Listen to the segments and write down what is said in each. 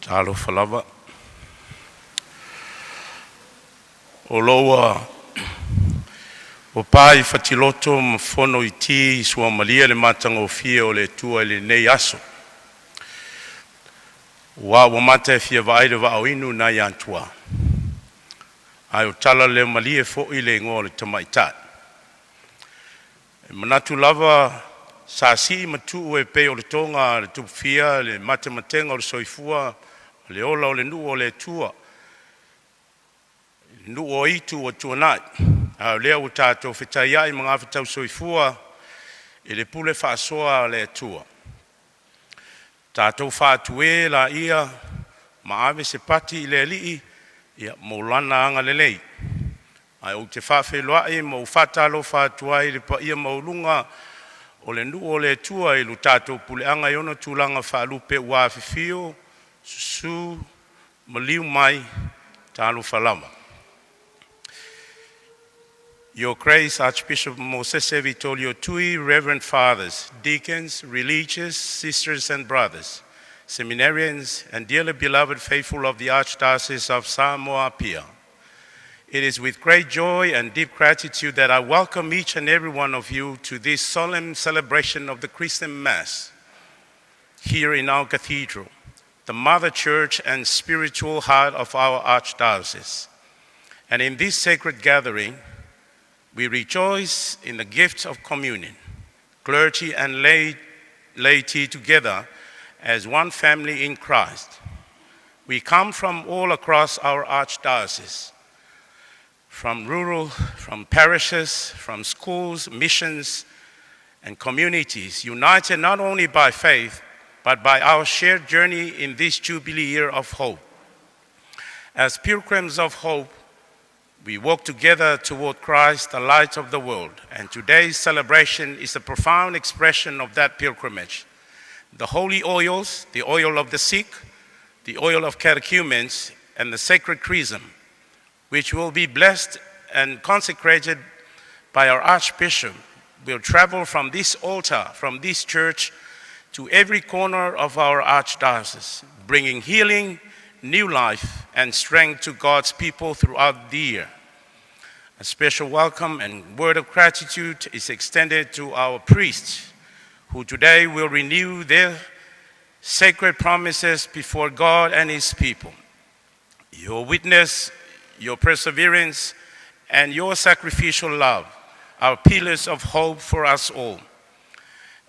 Talofa lava. O lo ua papaī fatiloto ma fonoiti i suamalie le matagofie a le Atua i lenei aso, ua mata e fia vaai le vaa o inu nai Atua, ae o talaleomalie foi le igoa o le tamaitai. E manatu lava sa sii ma tuu e pei o le toga a le Tupufia le matematega o le soifua ma le ola o le nuu o le Atua i nuu o itu ua tuanai, a o lea ua tatou fetaiai ma magafetau soifua i le pule faasoa a le Atua. Tatou faatu e laia ma ave se pati i le Alii mo Lona agalelei. Ae ou te faafeiloai ma ou faatalofa atu ai i le paia maualuga o le nuu o le Atua i le tatou puleaga i ona tulaga faalupe ua afifio, susu, maliu mai, talofa lava. Your Grace Archbishop Mosese Vitolio Tui, Reverend Fathers, Deacons, Religious, Sisters and Brothers, Seminarians, and dearly beloved faithful of the Archdiocese of Samoa, Apia. It is with great joy and deep gratitude that I welcome each and every one of you to this solemn celebration of the Chrism Mass here in our cathedral, the Mother Church and spiritual heart of our Archdiocese. And in this sacred gathering, we rejoice in the gift of communion, clergy and laity together as one family in Christ. We come from all across our archdiocese, from rural, from parishes, from schools, missions, and communities, united not only by faith, but by our shared journey in this Jubilee Year of Hope. As pilgrims of hope, we walk together toward Christ, the light of the world, and today's celebration is a profound expression of that pilgrimage. The holy oils, the oil of the sick, the oil of catechumens, and the sacred chrism, which will be blessed and consecrated by our Archbishop, will travel from this altar, from this church, to every corner of our archdiocese, bringing healing, new life, and strength to God's people throughout the year. A special welcome and word of gratitude is extended to our priests, who today will renew their sacred promises before God and His people. Your witness, your perseverance, and your sacrificial love are pillars of hope for us all.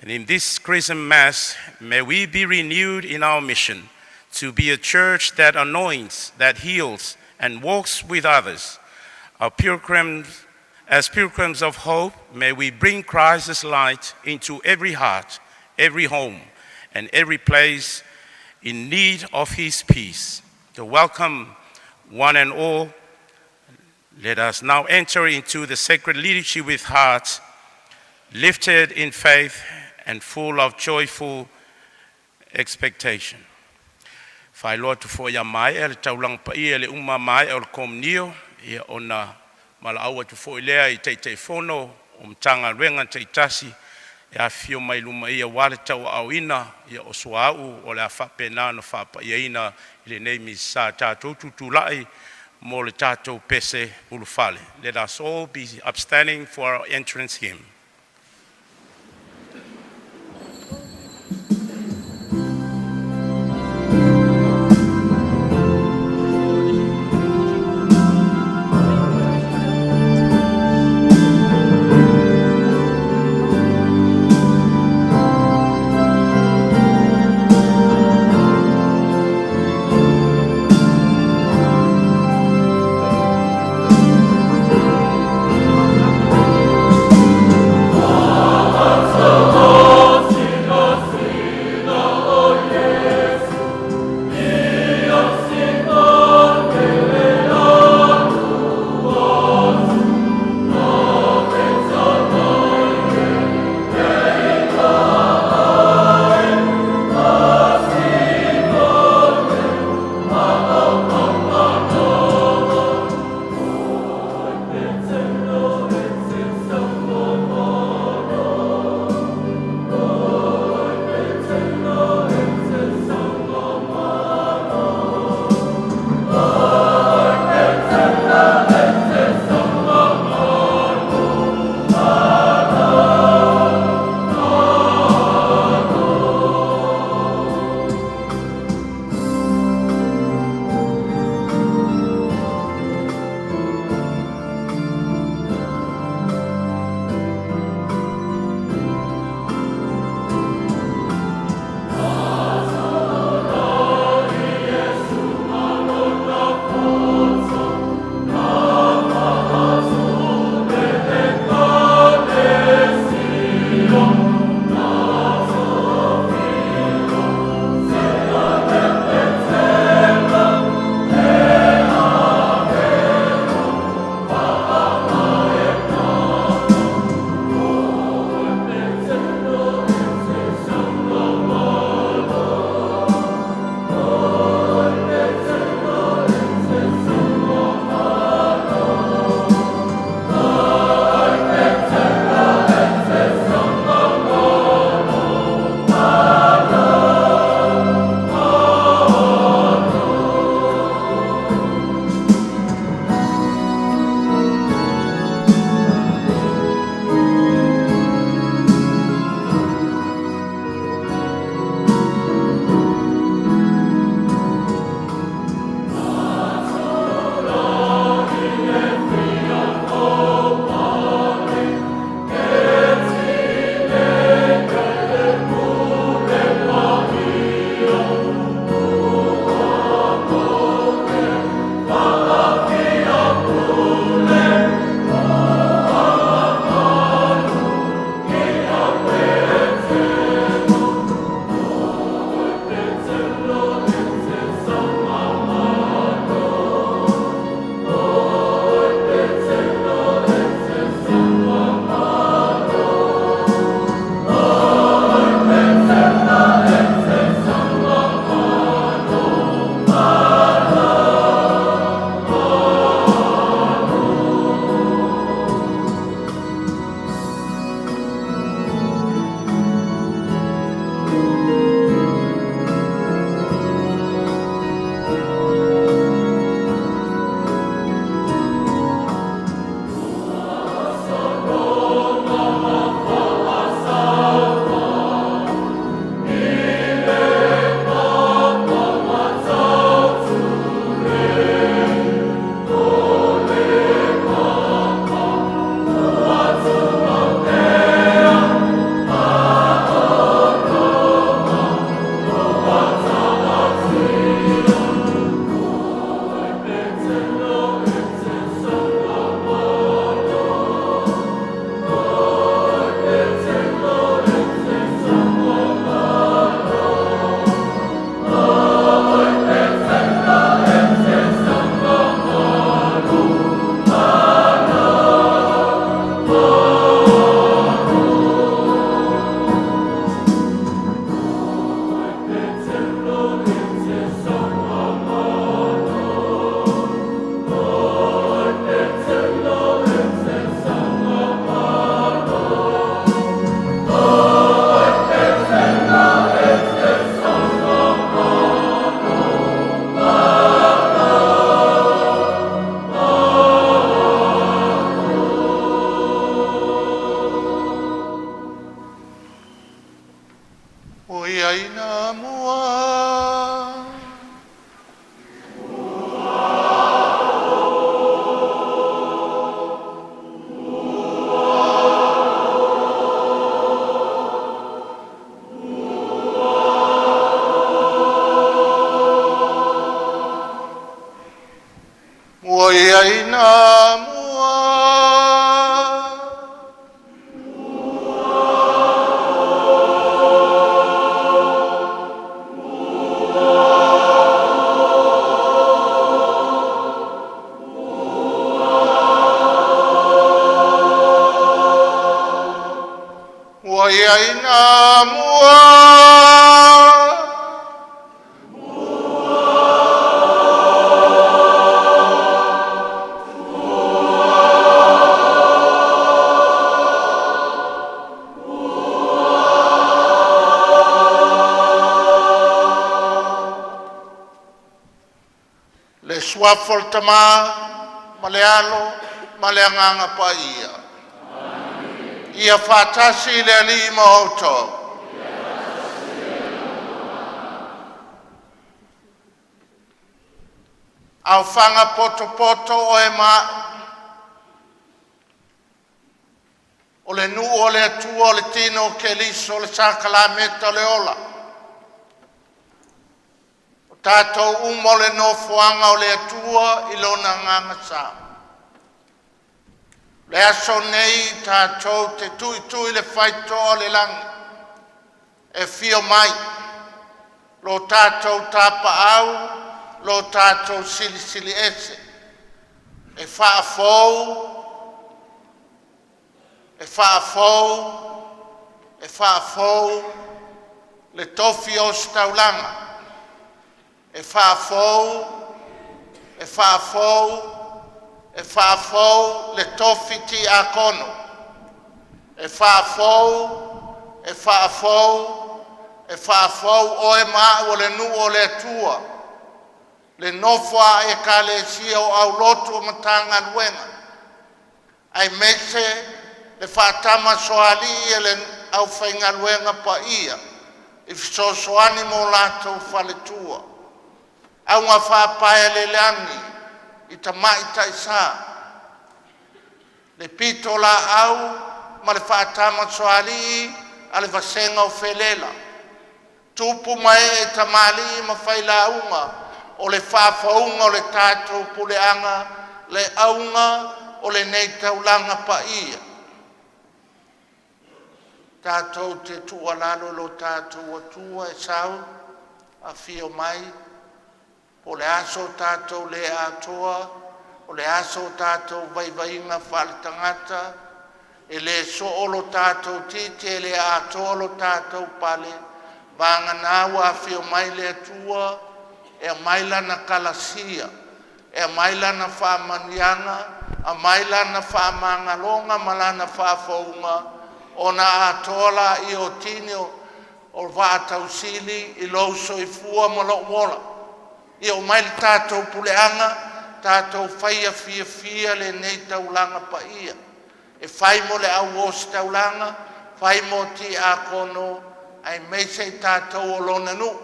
And in this Chrism Mass, may we be renewed in our mission to be a church that anoints, that heals, and walks with others. Our pilgrims, as pilgrims of hope, may we bring Christ's light into every heart, every home, and every place in need of His peace. To welcome one and all, let us now enter into the sacred liturgy with hearts lifted in faith and full of joyful expectation. Faailoa atu foi ia maea le taulaga paia i le uma maea o le Komunio, ia ona valaau atu foi lea i Taitaifono o Matagaluega taitasi e afifio mai luma ia aua le tauaaoina ia o suauu o le a faapena ona faapaiaina i lenei Misasa. Tatou tutulai mo le tatou pese ulufale. Let us all be upstanding for our entrance hymn. O ai na mua. Ua i ai na mua. Ua i ai na mua. Le Suafa o le Tama ma le Alo ma le Agaga Paia. Ia faatasi le Alii ma outou. Aofaga potopoto oe ma au, o le nuu o le Atua o le tino o Keriso o le sakalameta o le ola, o tatou uma o le nofoaga o le Atua i Lona Agaga Sa. O le aso lenei tatou te tuitui le faitotoa o le lagi e afio mai lo tatou tapaau, lo tatou Silisili Ese e faafou, e faafou, e faafou le tofi ositaulaga, e faafou, e faafou, e faafou le tofi tiakono. E faafou, e faafou, e faafou oe ma au o le nuu o le Atua, le nofo a ekalesia o aulotu o Matagaluega aemaise le faatamasoalii a le aufaigaluega paia i fesoasoani mo latou faletua, augafaapaealelagi i tamaitai sa, le pitolaau ma le faatamasoalii a le vasega o Felela, tupu ma ee tamalii ma failauga, o le faafouina o le tatou puleaga, le auga o lenei taulaga paia. Tatou te tuualalo i lo tatou Atua e sau, afio mai, po o le a so tatou le atoa, o le a so tatou vaivaiga faaletagata, e le soo lo tatou titi e le atoa lo tatou pale, vagana ua afio mai le Atua e aumai Lana kalasia, e aumai Lana faamanuiaga, aumai Lana faamagaloga ma Lana faafouga, ona atoa lea o tini o vaa tausili i lou soifua ma lou ola. Ia oo mai le tatou puleaga, tatou faia fiafia lenei taulaga paia, e fai mo le au ositaulaga, fai mo tiakono aemaise i tatou o lona nuu,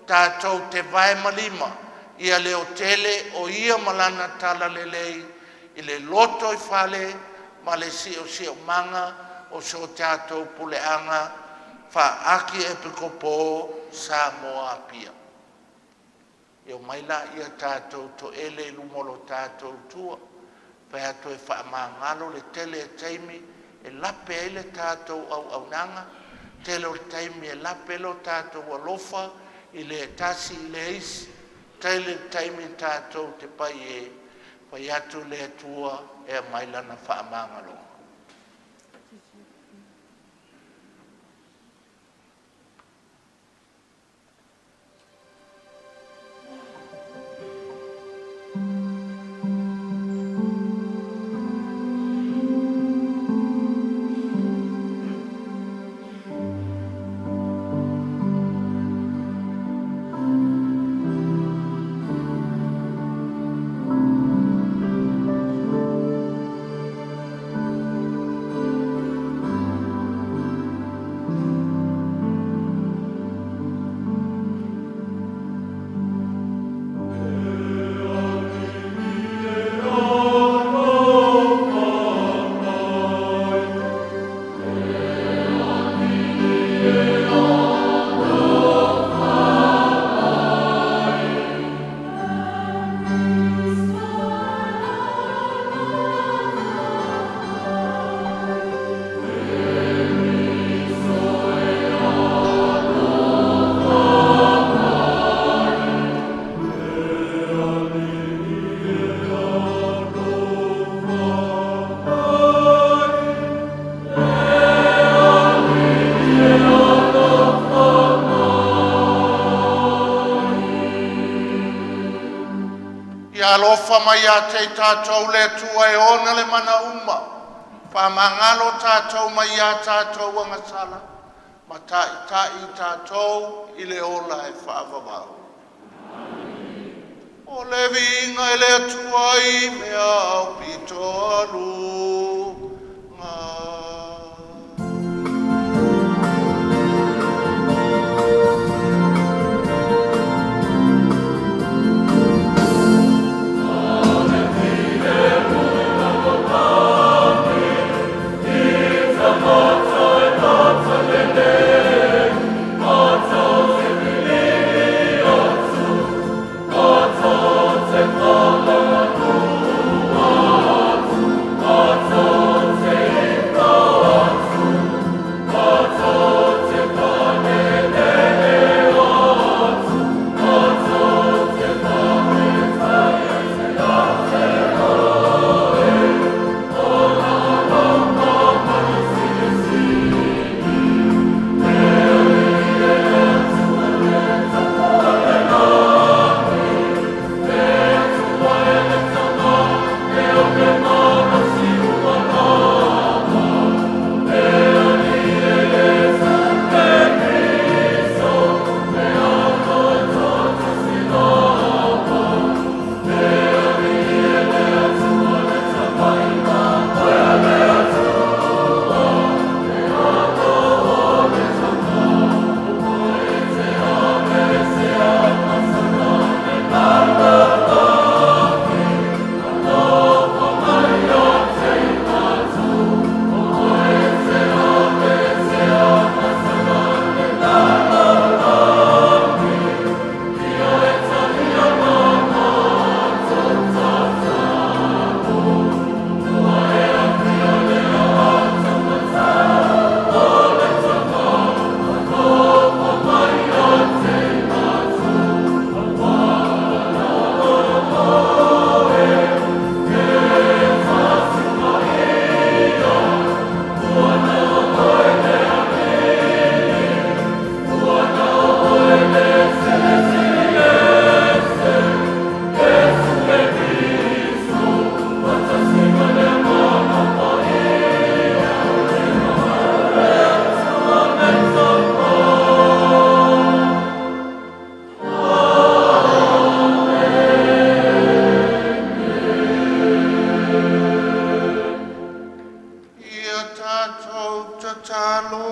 tatou te vae ma lima ia leotele o Ia ma Lana talalelei i le lotoifale ma le siosiomaga o si o tatou puleaga faa-Akiepikopo o Samoa apia. Ia omai laia tatou toele i luma o lo tatou Atua, fai atu e faamagalo le tele o taimi e lape ai le tatou auaunaga, tele o le taimi e lape ai lo tatou alofa i le tasi i le isi, tele le taimi tatou te pai e fai atu le Atua e aumai lana faamagaloga. Alofa mai ia te i tatou le Atua e ona le mana uma, faamagalo tatou mai a tatou agasala, ma taitai i tatou i le ola e faavavau. O le viiga i le Atua i mea aupito aluga. Ia tatou tatalo.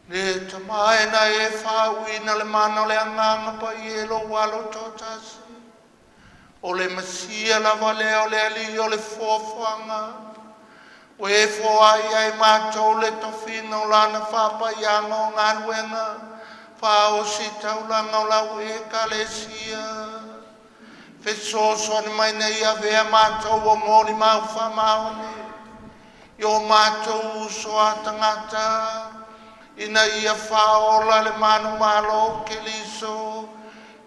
Le Tama e na e faauuina le mana o le Agaga Paia i lou Alo Toatasi, o le Mesia lava lea o le Alii o le Foafoaga, ua e foai ai matou le tofiga o Lana faapaiaga o galuega faaositaulaga o lau Ekalesia. Fesoasoani mai ina ia avea matou o molimau faamaoni i o matou uso a tagata, ina ia faaola le manumalo o Keriso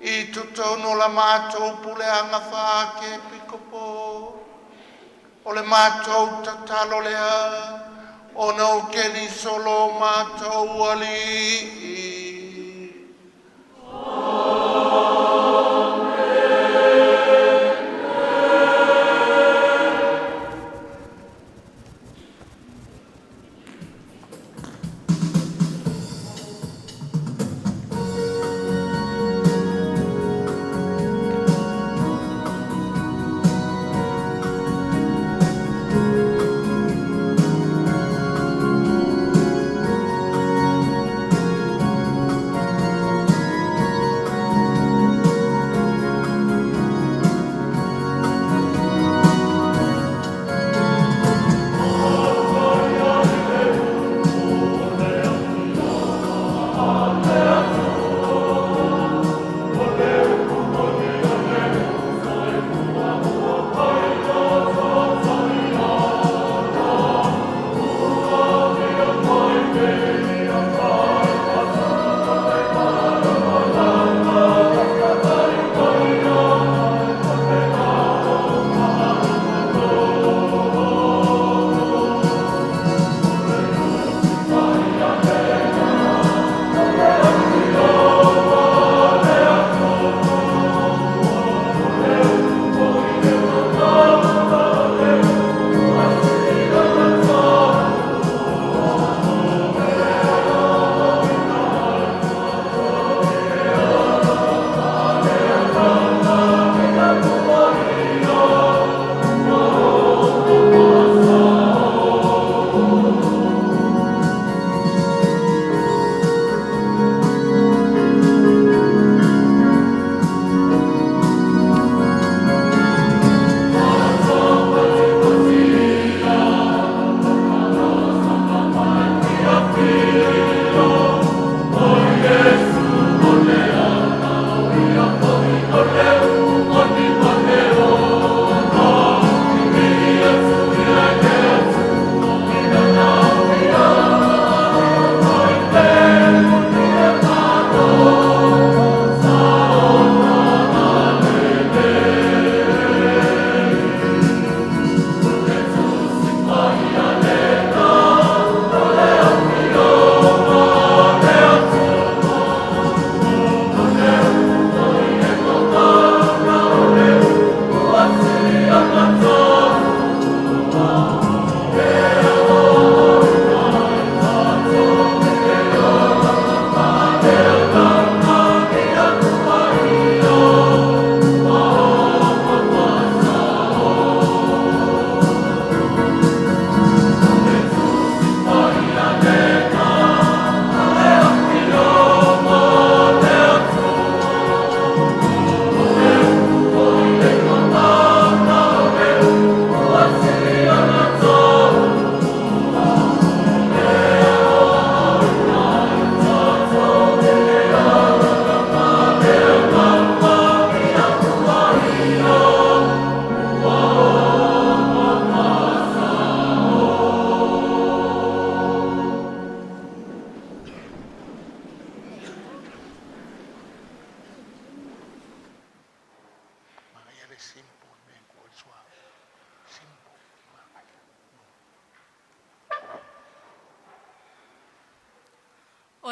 i totonu o la matou puleaga faa-Epikopo. O le matou tatalo lea ona o Keriso lo matou Alii.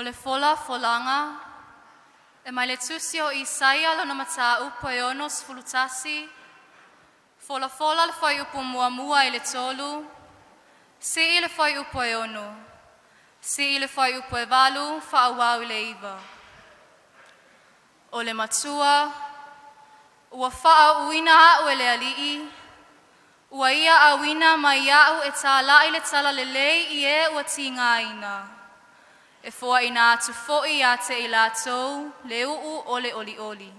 O le fola folaga e mai le tusi o Isaia lona mataupu e 61, folafola le fuaiupu 1 i le 3, sii le fuaiupu e 6, sii le fuaiupu e 8, faaauau i le 9. O le matua ua faauuina au e le Alii, ua ia auina mai iaʻu e tālaʻi le talalelei i e ua tigaina, e foaina atu foi ia te i latou le uu o le olioli.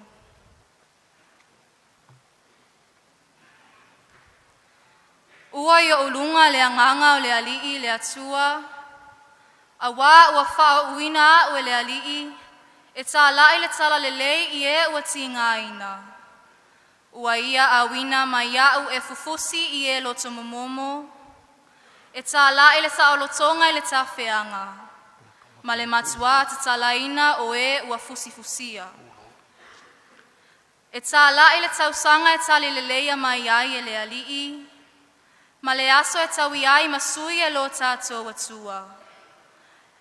Ua i ou luga le agaga o le Alii le Atua, auā ua faauuina au e le Alii e tālaʻi le talalelei i e ua tigaina. Ua ia auina mai iaʻu e fufusi i e loto momomo, e tālaʻi le saolotoga i le tafeaga, ma le matuā tatalaina o e ua fusifusia. E tālaʻi le tausaga e talileleia mai ai e le Alii, ma le aso e taui ai ma sui e lo tatou Atua.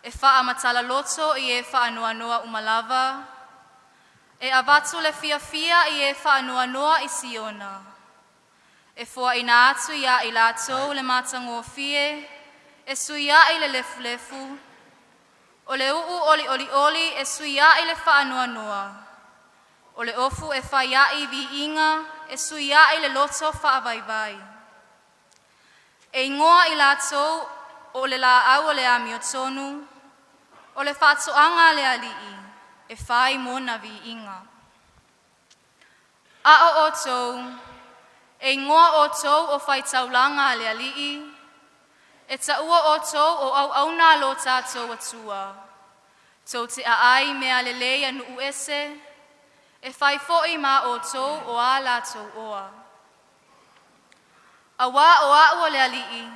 E faamatala-loto i e faanoanoa uma lava, e avatu le fiafia i e faanoanoa i Siona, e foaina atu ia i latou le matagofie e sui ai le lefulefu, o le uu olioli e sui ai le faanoanoa, o le ofu e fai ai viiga e sui ai le loto faavaivai. E igoa i latou o le laau o le amiotonu, o le faatoaga a le Alii, e fai mona viiga. A o outou, e igoa outou o faitaulaga a le Alii, e taua outou o auauna a lo tatou Atua. Tou te aai mea lelei a nuu ese, e fai foi ma outou o a latou oa. Auā o A'u o le Alii,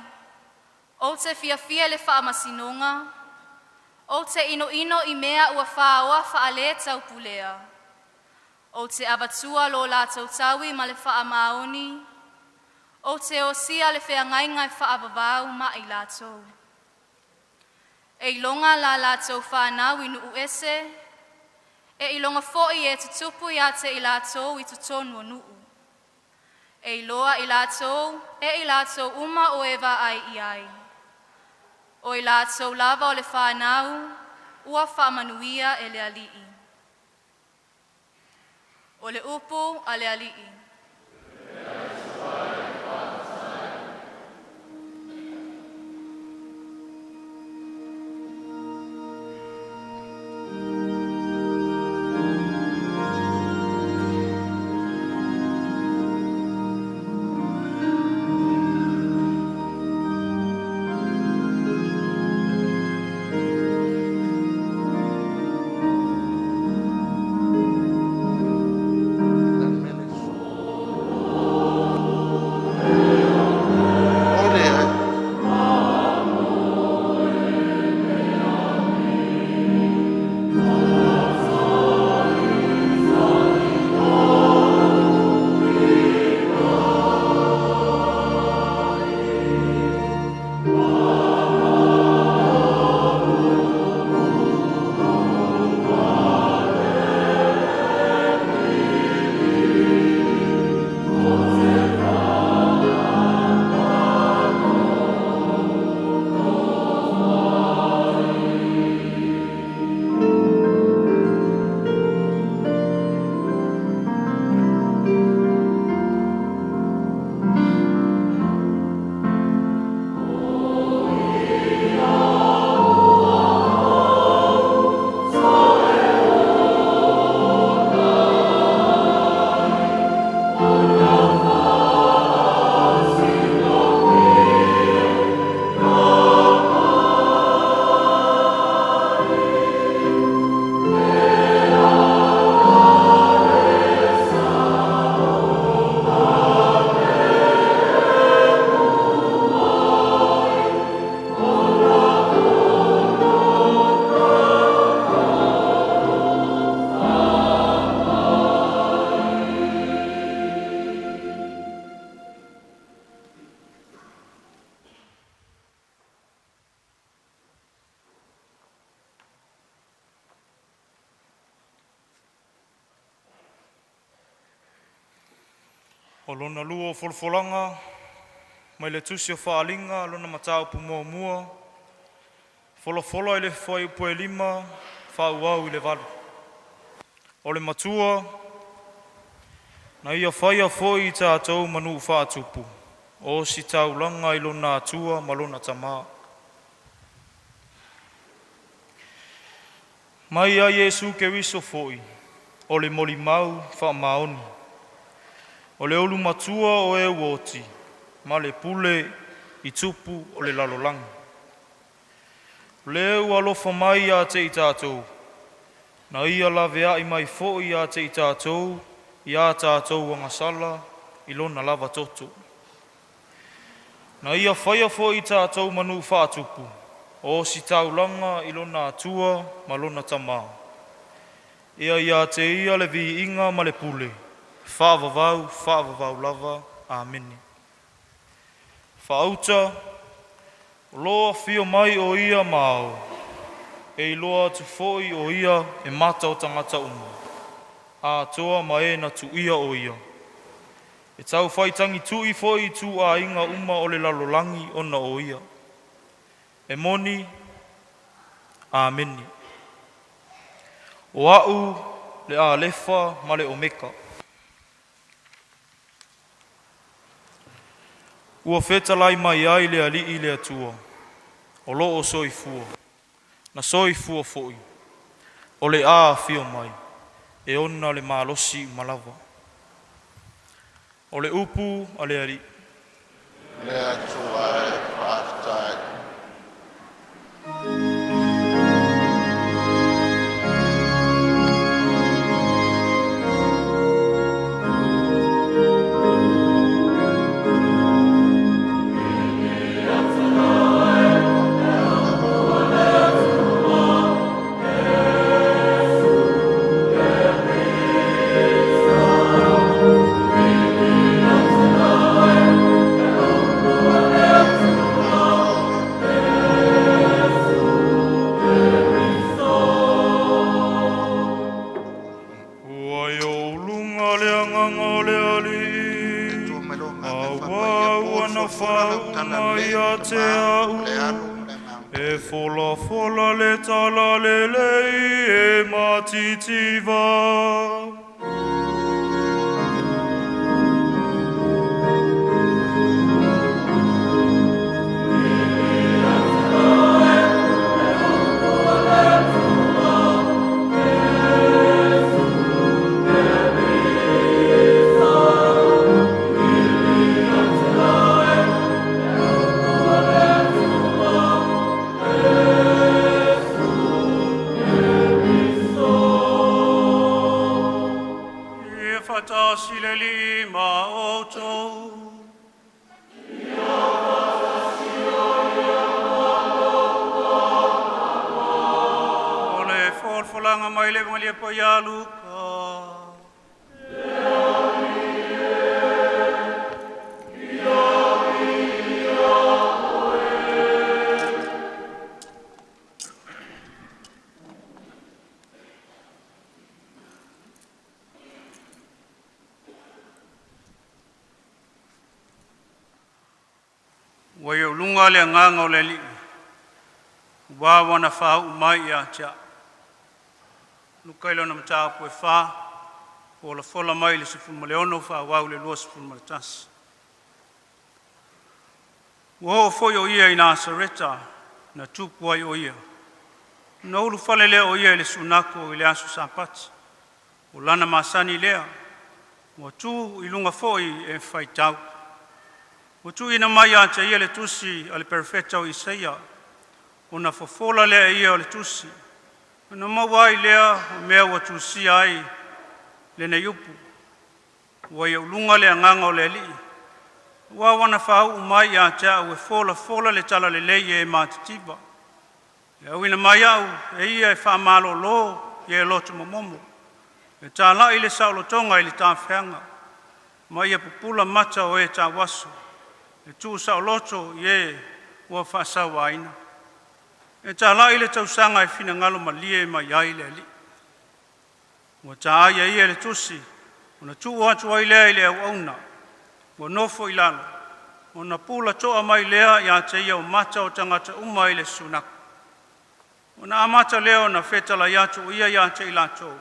ou te fiafia i le faamasinoga, ou te inoino i mea ua faoa faale-taupulea. Ou te avatua lo latou taui ma le faamaoni, ou te osia le feagaiga e faavavau ma i latou. E iloga la latou fanau i nuu ese, e iloga foi e tutupu ia te i latou i totonu o nuu. E iloa i latou e i latou uma o e vaai i ai, o i latou lava o le fanau ua faamanuia e le Alii. O le upu a le Alii. O lona lua o folafolaga mai le Tusi o Faaaliga lona mataupu muamua, folafola i le fuaiupu e 5, faaauau i le 8. O le matua na ia faia foi i tatou ma nuu faatupu o ositaulaga i lona Atua ma lona Tama. Mai ia Iesu Keriso foi o le molimau faamaoni, o le ulu matua o e ua oti, ma le pule i tupu o le lalolagi. O Le ua alofa mai ia te i tatou, na Ia laveai mai foi ia te i tatou ia tatou agasala i Lona lava toto. Na Ia faia foi i tatou ma nuu faatupu o ositaulaga i Lona Atua ma Lona Tama. Ia ia te Ia le viiga ma le pule, faavavau faavavau lava. Amene. Faauta, o lo o afio mai o Ia ma Ao, e iloa atu foi o Ia e mata o tagata uma, atoa ma e na tuia o Ia. E taufaitagitui foi ituaiga uma o le lalolagi ona o Ia. E moni. Amene. O A'u le Alefa ma le Omeka. Ua fetalai mai ai le Alii le Atua, o lo o soifua, na soifua foi, o le a afio mai, e ona le malosi uma lava. O le upu a le Alii. Le Atua e faafetai. Ua i ou luga le agaga o le Le Alii, Atua mai lou agaga e faapaia auā po ua le na folafola lau faauu mai talalelei ia le te Tama au, ma le Alu ma le Agaga e Paia. folafola le talalelei e matitiva. Ia faatasi le Alii ma outou. O le folafolaga mai le Evagelia paia a Luka. Ua i ou luga le agaga o le Alii, ua ua na faauu mai ia te a'u. Luka i lona mataupu e 4, folafola mai le 16 faaauau i le 21. Ua oo foi o Ia i Nasareta na tupu ai o Ia. Ona ulufale lea o Ia i le sunago i le aso Sapati, o lana masani lea. Ua tu i luga foi e faitau. Ua tuuina mai ia te ia le tusi a le Perofeta o Isaia. Ona fofola lea e ia o le tusi, ona maua ai lea o mea ua tusia ai lenei upu: Ua i ou luga le agaga o le Alii, aua ua na faauu mai ia te au e folafola le talalelei i e matitiva. E auina mai au e ia e faamalolo e loto momomo, e talai le saolotoga i le tafeaga, ma ia pupula mata o e tauaso, e tuusaoloto i e ua faasauaina, e talai le tausaga e finagalo malie mai ai le Alii. Ua ta ai e ia le tusi, ona tuu atu ai lea i le auauna. Ua nofo i lalo, ona pula to'a mai lea ia te ia o mata o tagata uma i le susunaku. Ona amata lea ona fetalai atu o ia ia te i latou,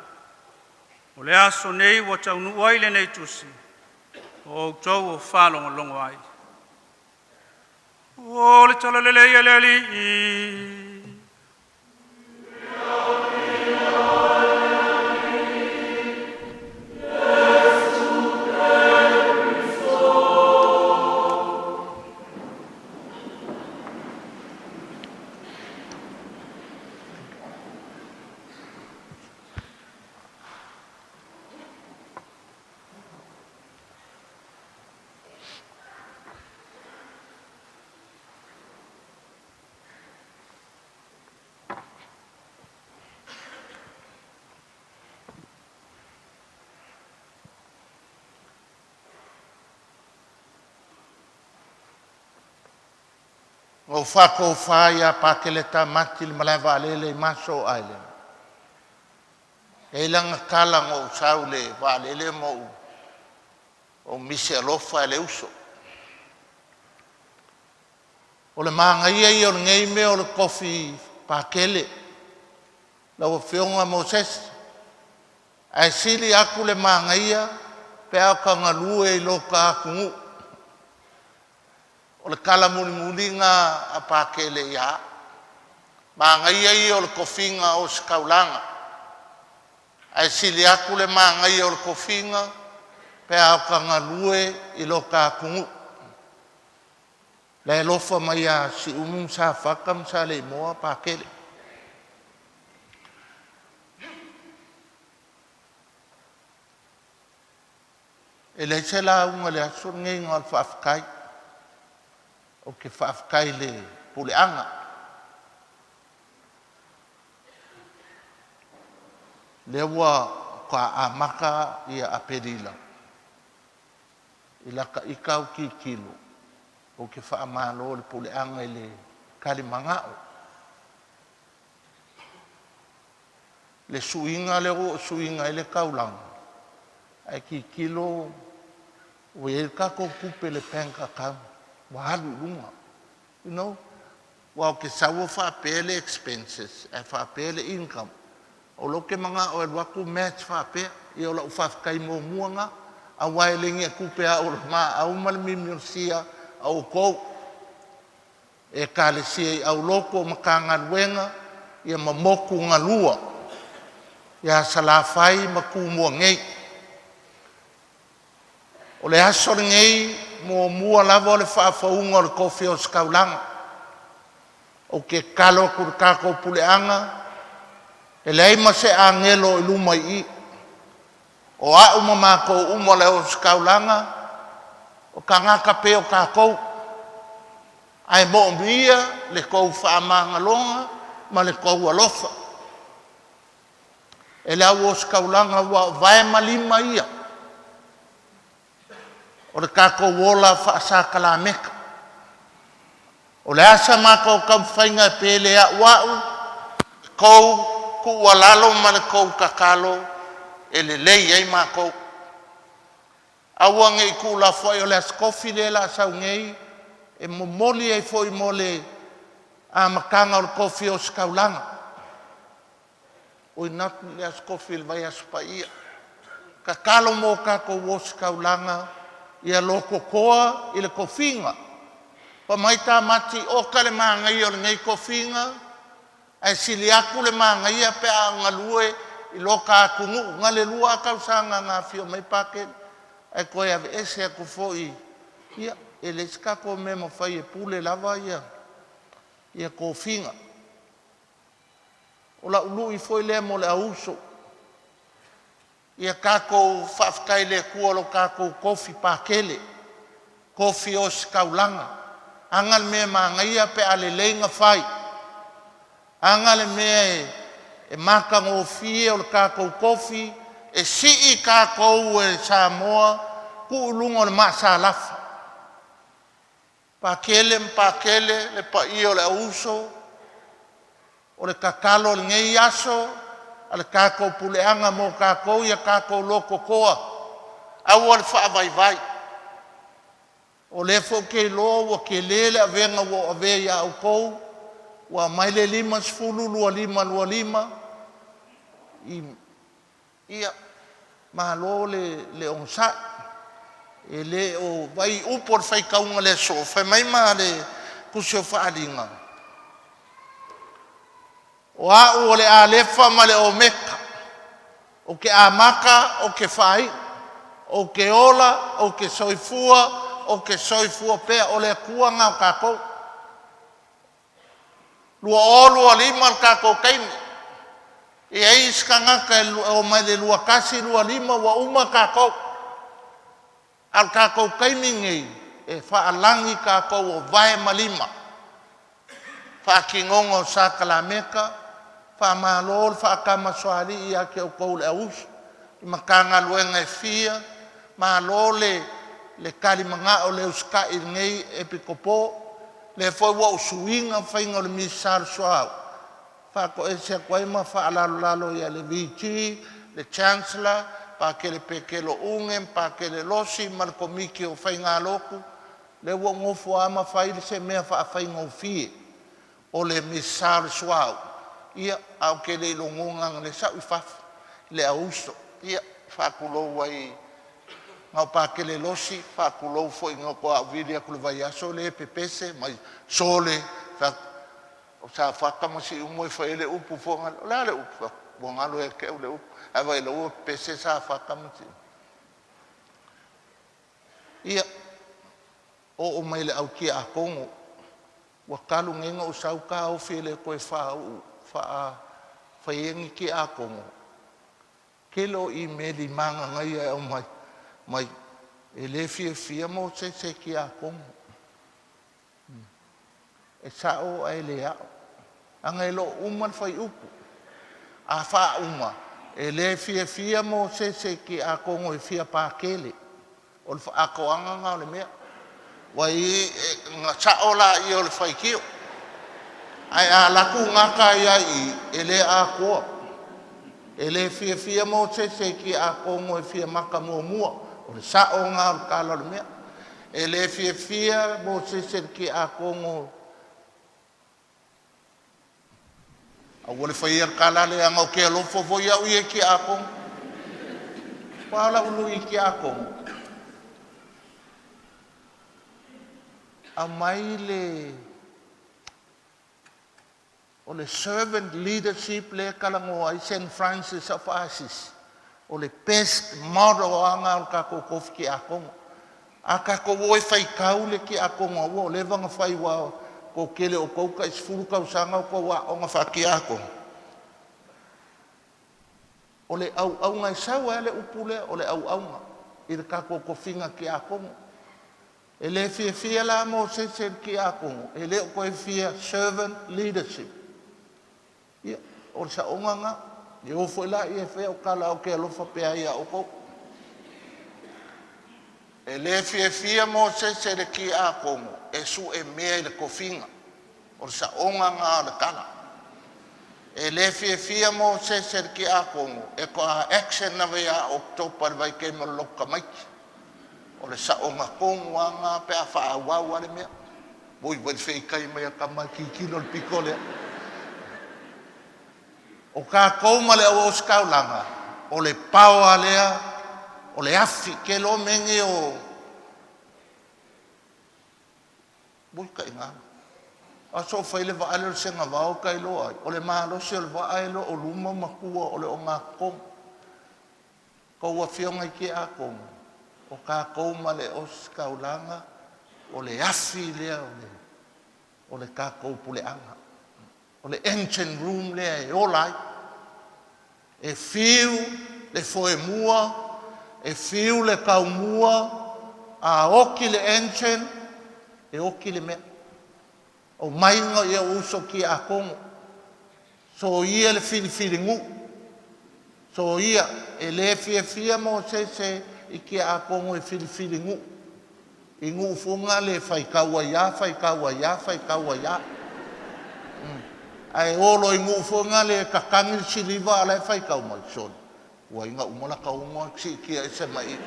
“O le aso lenei ua taunuu ai lenei tusi o outou o faalogologo ai.” O le Talalelei a le Alii. Na ou faatofa ia Pakeleta Mati i le malaevaalele i Marshall Islands, e i ai lana tala na ou sau i le vaalele ma ou misi alofa i le uso. O le manaia ia o lenei mea o le tofi Pakele. Lau Afioga Mosese, ae sili atu le manaia pe a ota galue i lota atunuu. O le tala mulimuli lena a Pakele ia au. Manaia ia o le tofiga ositaulaga, ae sili atu le manaia o le tofiga pe a ota galue i lota atunuu. La e alofa mai ia Siumu ma Safata ma Saleimoa Pakele. E leai se lauga i le aso lenei na o le faafetai. Ou te faafetai i le puleaga, lea ua faatoa amata Aperila. I lata ita autilotilo, ou te faamalo i le puleaga i le talimanao. Le suiga lea ua suiga ai le taulaga, ae tilotilo ua i ai le tatou tupe i le bank account ua alu i luga. You know, aua ou te sau o faapea le expenses ae faapea le income. O lea ou te manao e alu atu match faapea. Ia o lau faafetai muamua lena, aua e le ni tupe a au o le maau ma le mimiosia a outou, Ekalesia i aulotu o Matagaluega ia ma motu na lua ia Salafai ma Tumua nei. O le aso lenei e muamua lava o le faafouina o le tofi o ositaulaga. Ou te tatalo atu i le tatou puleaga, e leai ma se agelo o i luma i i, o au ma matou uma o le ositaulaga, o tagata pei o tatou, ae moomia le tou faamagaloga ma le tou alofa e le au ositaulaga aua o vae ma lima ia o le tatou ola faasakalameta. O le a sa matou taumafaiga pe le auau le tou tuualalo ma le tou tatalo e lelei ai matou. Aua ne i tuulafoai, o le Aso Tofi lea o le a sau nei e momoli ai foi mo le amataga o le tofi o ositaulaga. Oi le Aso Tofi o le Vaiaso Paia. Tatalo mo tatou ositaulaga ia lototoa i le tofiga. Fai mai Tamati, oka le manaia o lenei tofiga ae sili atu le manaia pe a e galue i lo ta atunuu. Na o le 2 lava tausaga na afio mai ai Pakele ae toe aveese atu foi. Ia, e leai se tatou mea e mafai e pule lava tofiga. O lau lui foi lea mo le au uso, ia tatou faafetai i le Atua i lo tatou tofi Pakele, tofi ositaulaga. Aga le mea e manaia pe a lelei ona fai, aga le mea e matagofie o le tatou tofi, e sii tatou e Samoa tuu i luga o le maasalafa. Pakele ma Pakele le paia o le au uso, o le tatalo i lenei aso a le tatou puleaga mo tatou, ia tatou lototoa, aua le faavaivai. O lea foi ou te iloa ua telē le avega ua ou avea ia outou, ua aumai le 50, 25, 25 i ia malo le onosai. E le o vaai i upu o le faitauga o le aso, fai mai le Tusi o Faaaliga, “O a'u o le Alefa ma le Omeka, ou te amata ou te faai'u, ou te ola, ou te soifua, ou te soifua pea.” O le Atua lena o tatou. 2025 le tatou taimi. E i ai isi tagata e omai i le 2125 ua uma tatou, a o le tatou taimi lenei e faalagi tatou o vae ma lima, faatinoga o sakalameta. Faamalo le faatamasoalii ia te outou le au usu i Matagaluega e fia, malo le talimanao, le usitai i lenei Epikopo. O lea foi ua ou suiga le faiga o le Minisita o le Suauu, faatoese atu ai ma faalalolalo i le VG, le Chancellor, Patele Petelo Uge ma Patele Losi ma le Komiti o Faigalotu. O lea ua ou nofo lava ma fai se mea faafaigofie o le Minisita o le Suauu, ia ae ou te le i logona analeila, sa ou i fafo i le auuso. Ia, e faatulou ai i lau Patele Losi, faatulou foi ina ua ou vili atu i le vaiaso lea e pepese mai, “Sole!” Ou fai atu, “O Safata ma Siumu e fai ai le upu foi lea.” O le a le upu? Ou fai atu, “Ua galo ia te au le upu, ae vaai o la e ua pepese Safata ma Siumu.” Ia, oo mai i le au tiakono, ua talu nei ona ou sau taofi e le toe faia ni tiakono. Tele o imeli maganaia e aumai mai, e le fiafia Mosese e tiakono. E sao ae le ao, leaga e le o uma le fuaiupu. A faauma, e le fiafia Mosese i tiakono e fia pakele. O le atoaga lena o le mea. Ona sao lea o le faitio. Ae a alu atu gata ai lava i i, e le atoa. E le fiafia Mosese i tiakono e fia matamua. O le sao lena o le tala o le mea. E le fiafia Mosese i le tiakono. Aua le faia le tala lea leaga ou te alofa foi au ia i tiakono. Aua o lau lui i tiakono, aumai le O le servant leadership lea e talanoa ai Saint Francis of Assisi, o le best model lava lena o le tatou tofi tiakono. A tatou o e faitau le tiakono ua leva ona fai aua o le toatele o outou e tai 10 tausaga o outou aooga faa-tiakono. O le auauna, e sau ai lava le upu lea o le auauna i le tatou tofiga tiakono. E le fiafia la Mosese i le tiakono, e le o toe fia servant leadership. Ia, o le saoga lena. Ia o foi laia e fai au tala ae ou te alofa pea ia outou. E le fiafia Mosese i le tiakono e suemea i le tofiga. O le saoga lena o le tala. E le fiafia Mosese i le tiakono e toa action ave ia Oketopa i le vaitaimi o le lotu tamaiti. O le saoga tonu lava lena pe a faaauau lava le mea. Oi, vaai i le feitai mai a tama e tilotilo i le pito lea. O tatou ma le au ositaulaga, o le power lea, o le afi. E te iloa mea nei o ui taiga. O aso o fai le vaa lea o le segavao ta iloa ai, o le malosi o le vaa e le o luma ma tua, o le ogatotonu. Tou afioga i tiakono, o tatou ma le ositaulaga, o le afi lea o le tatou puleaga. O le engine room lea e ola ai. E fiu le foemua, e fiu le taumua, a oti le engine, e oti le mea. Omai nai ou uso tiakono, soia le filifili nuu, soia. E le fiafia Mosese i tiakono e filifili nuu, i nuu foi na le faitau ai lava, faitau ai lava, faitau ai lava. Ae o loa i nuu foi na le tatagi le siliva a o la e faitau mai, sole, ua ai na uma lata 6 ae siitia ese mai i.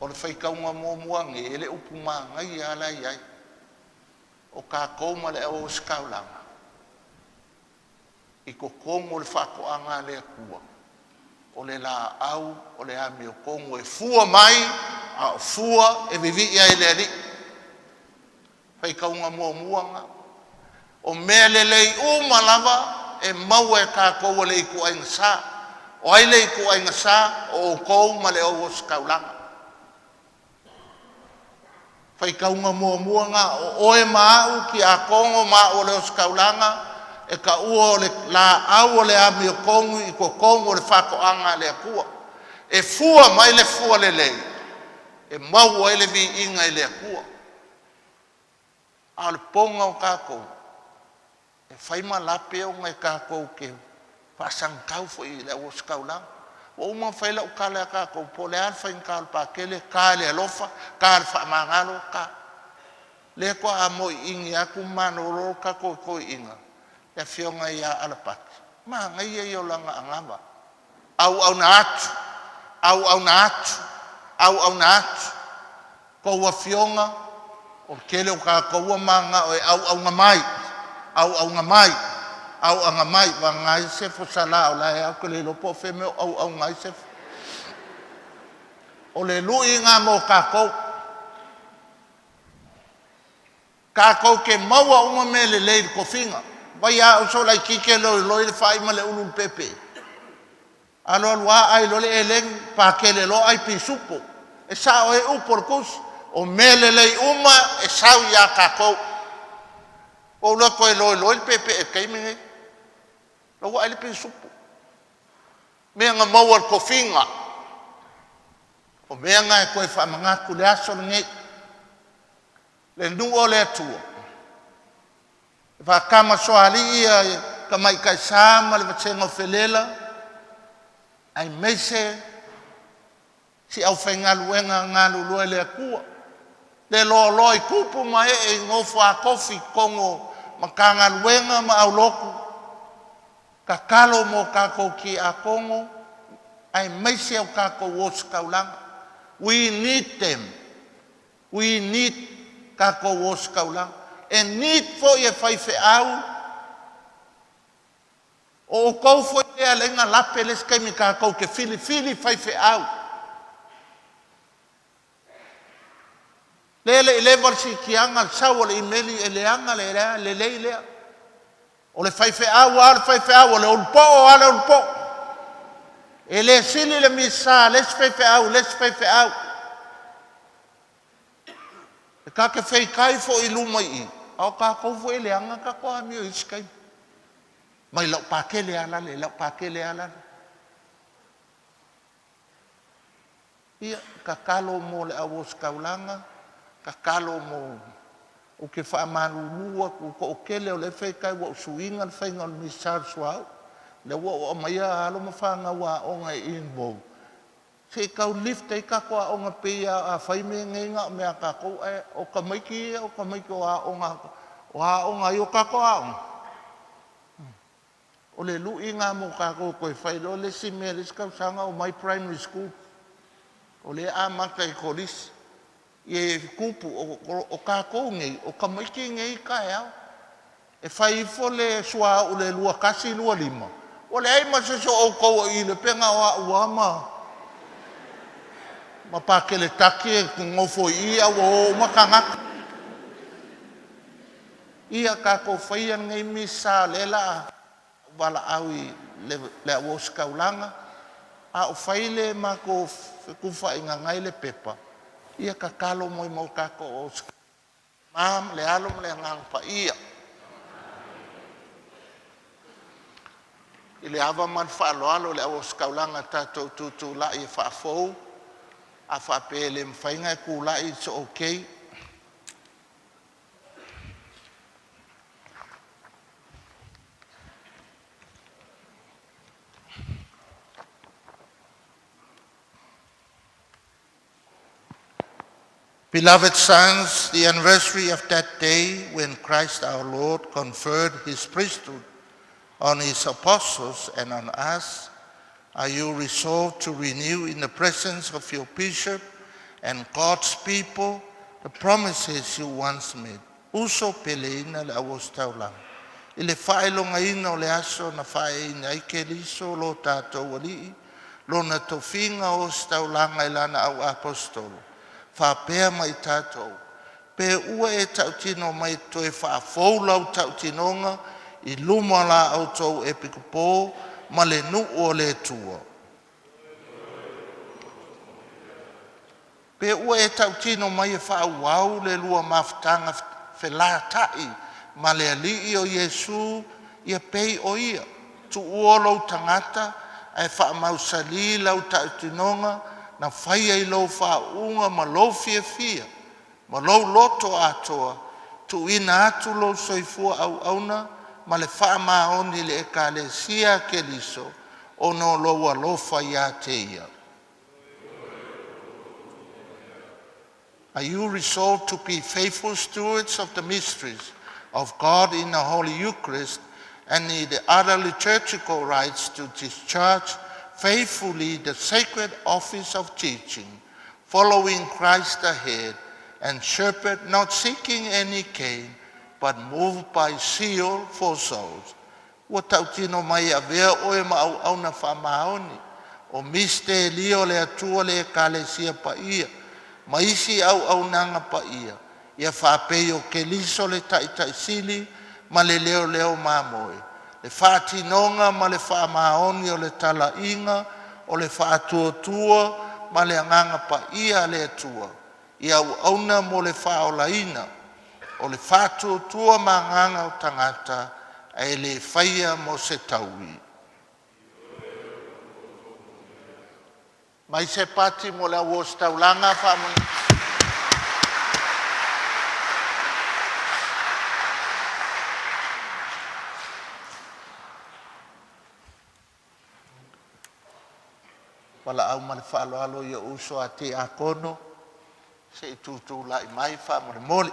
O le faitauga muamua nei, e le upu manaia lava la e i ai, o tatou ma le au ositaulaga i totonu o le faatoaga a le Atua, o le laau o le amiotonu e fua mai a o fua e vivii ai i le Alii. Faitauga muamua lena. O mea lelei uma lava e maua e tatou e le ituaiga sa. O ai le ituaiga sa? O outou ma le au ositaulaga. Faitauga muamua lena, o oe ma au, tiakono ma au o le ositaulaga, e taua o le laau o le amiotonu i totonu o le faatoaga a le Atua. E fua mai le fua lelei e maua ai le viiga i le Atua. A o le pona o tatou, e fai ma lape ona e tatou te faasagatau foi i le au ositaulaga. Ua uma ona fai lau tala ia tatou po o le a le faigata o le Pakele, ta i le alofa, ta i le faamagalo, ta. Lea faatoa mauiini atu ma malolo le tatou toeaina, le afioga ia Alapati, manaia ia o lana anava, auauna atu, auauna atu, auauna atu. Tou afioga, o le tele o tatou ua mananao e auauna mai, auauna mai, auauna mai, vagana ai Sefo Sala o la e lava ou te le iloa po o fea mea o auauna ai Sefo. O le lui lena mo tatou. Tatou te maua uma mea lelei i le tofiga. Vaai lava uso laitiiti e loiloi le fai ma le ulu i le pepe. Alu alu lava ai loa le elegi, pakele loa ai pisupo. E sao ai upu o le tusi, o mea lelei uma e sau ia tatou. Ua ou le toe loiloi le pepe i le taimi lenei. La ua ai le pisupo. Mea na maua i le tofiga. O mea na e toe faamanatu i le aso lenei. Le nuu o le Atua, e faatamasoalii ia Tamaitai Sa ma le vasega o Felela, aemaise si aufaigaluega galulue a le Atua, le loaloa i tupu ma ee i nofo a tofi i totonu o Matagaluega ma aulotu, tatalo mo tatou tiakono aemaise o tatou ositaulaga. We need them. We need tatou ositaulaga. E need foi e faifeau. O outou foi lea e ala ai ona lape le isi taimi tatou te filifili faifeau. Lea e le i leva le siitiaga, le sau o le imeli e leaga le lelei lea. O le faifeau lava o le faifeau, o le ulupo lava o le ulupo. E le sili le misa a le isi faifeau i le isi faifeau. E ta te feitai foi i luma i i, a o tatou foi e leaga le tatou amio i isi taimi. Mai lau Pakele a lale, lau Pakele a lale. Ia, tatalo mo le au ositaulaga, tatalo mo... Ou te faamalulu atu i le toatele o lea e feitai ua ou suiga le faiga o le Minisita o le Suauu, lea ua ou aumaia alo ma fanau aoga e involve, se i tau lift ai tatou aoga pei lava a fai mea nei na o mea a tatou, ae o tamaiti ia o tamaiti o aoga, o aoga a ai o tatou aoga? O le lui lena mo tatou toe fai loa le isi mea i le isi tausaga omai primary school. O lea e amata i kolisi. E tupu, o tatou nei, o tamaiti nei taeao. E fai ifo le suauu i le 2125, ua leai ma se isi o outou o i i le pe na o au lava ma ma Pakeletaki e nofo i i a ua o uma tagata. Ia tatou faia lenei misa o lea o le a valaau i le au ositaulaga, a o fai le matou fetufaaiga i le pepa, ia tatalo mai mo tatou ma le Alo ma le Agaga Paia. I le ava ma le faaaloalo le au ositaulaga tatou tutulai e faafou, a faapea e le mafai ona e tulai, it's okay. Beloved sons, the anniversary of that day when Christ our Lord conferred his priesthood on his apostles and on us, are you resolved to renew in the presence of your bishop and God's people the promises you once made. Uso peleina le au ositaulaga. I le faailogaina o le aso na faaeaina ai Keriso lo tatou Alii, lona tofiga ositaulaga i lana au aposetolo faapea ma i tatou, pe ua e tautino mai e toe faafou lau tautinoga i luma o la outou Epikopo ma le nuu o le Atua. Pe ua e tautino mai e faaauau le lua mafutaga felata'i ma le Alii o Iesu ia pei o Ia, tuua lou tagata ae faamausalī lau tautinoga na faia i lou faauuga ma lou fiafia ma lou loto atoa, tuuina atu lou soifua auauna ma le faamaoni i le Ekalesia a Keriso ona o lou alofa ia te Ia. Are you resolved to be faithful stewards of the mysteries of God in the Holy Eucharist and in the other liturgical rites to discharge faithfully the sacred office of teaching, following Christ the head and shepherd, not seeking any gain, but moved by zeal for souls? Ua tautino mai e avea oe ma auauna faamaoni o misitelio a le Atua le Ekalesia Paia ma isi auaunaga paia, ia faapei o Keriso le Taitaisili ma le Leoleo Mamoe, le faatinoga ma le faamaoni o le talaiga o le faatuatua ma le Agaga Paia a le Atua, ia auauna mo le faaolaina o le faatuatua ma agaga o tagata, ae le faia mo se taui. Mai se pati mo le au ositaulaga. Valaau ma le faaaloalo i ou uso a tiakono se i tutulai mai faamolemole.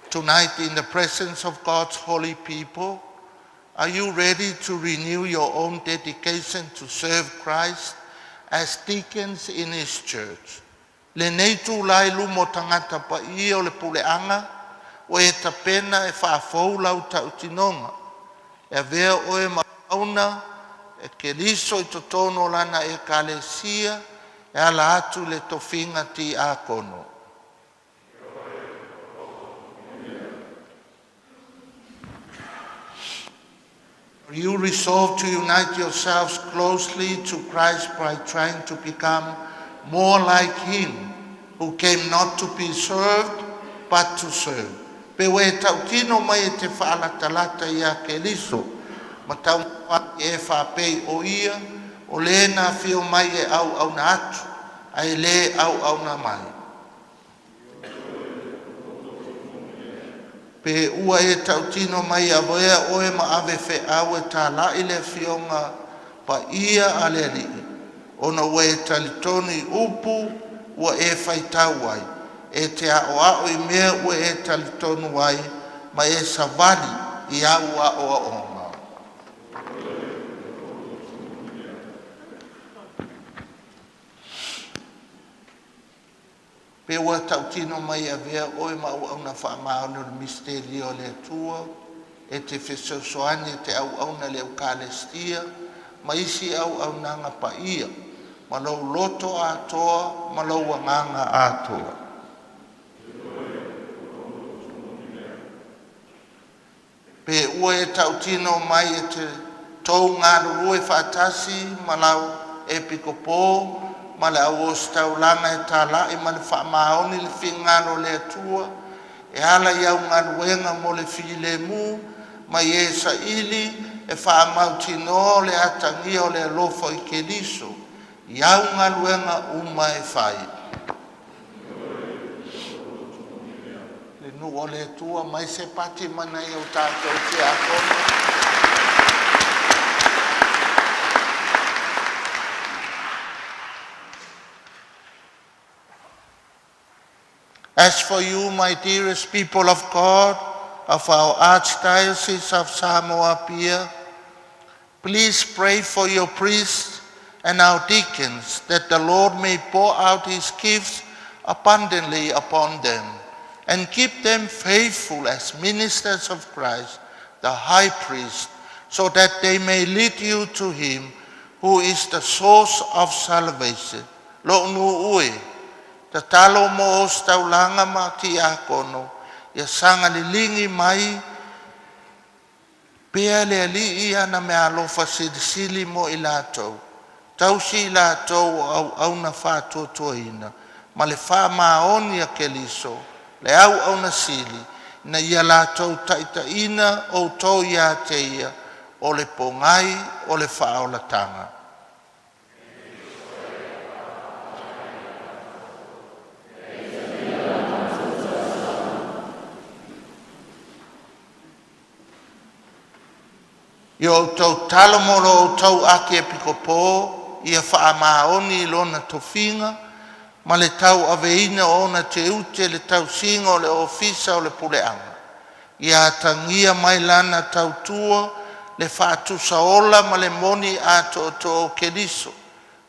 Tonight, in the presence of God's holy people, are you ready to renew your own dedication to serve Christ as deacons in His church? Lenei itula i luma o tagata paia o le puleaga, ua e tapena e faafou lau tautinoga e avea oe ma auauna a Keriso i totonu o Lana Ekalesia e ala atu i le tofiga tiakono. Are you resolved to unite yourselves closely to Christ by trying to become more like Him, who came not to be served, but to serve? Pe ua e tautino mai e te faalatalata ia Keriso ma taumafai e faapei o Ia, o le na afio mai e auauna atu, ae le auauna mai. Pe ua e tautino mai e avea oe ma ave feau e talai le Afioga Paia a le Alii, ona ua e talitonu i upu ua e faitau ai, e te aoao i mea ua e talitonu ai ma e savali i au aoaoga. Pe ua tautino mai e avea oe ma auauna faamaoni o le misitelio a le Atua, e te fesoasoani e te auauna i le Eukalestia ma isi auaunaga paia, ma lou loto atoa ma lou agaga atoa. Pe ua e tautino mai e te tou galulue faatasi ma lau epikopo ma le au ositaulaga e talai ma le faamaoni le finagalo o le Atua e ala i au galuega mo le filemu ma i e saili e faamautinoa o le atagia o le alofa i Keriso i au galuega uma e fai. Le nuu o le Atua, mai se pati mai nai o tatou tiakono. As for you, my dearest people of God, of our Archdiocese of Samoa Apia, please pray for your priests and our deacons, that the Lord may pour out his gifts abundantly upon them and keep them faithful as ministers of Christ, the high priest, so that they may lead you to him who is the source of salvation. Lo'u nuu e, tatalo mo ositaulaga ma tiakono, ia saga liligi mai pea le Alii ana meaalofa silisili mo i latou, tausi i latou o auauna faatuatuaina ma le faamaoni a Keriso, le auauna sili, ina ia latou taitaiina outou ia te Ia, o le pogai o le faaolataga. Ia outou tatalo mo lo outou Akiepikopo, ia faamaoni i lona tofiga ma le tauaveina o ona tiute i le tausiga o le ofisa o le puleaga. Ia atagia mai lana tautua le faatusaola ma le moni atoatoa o Keriso,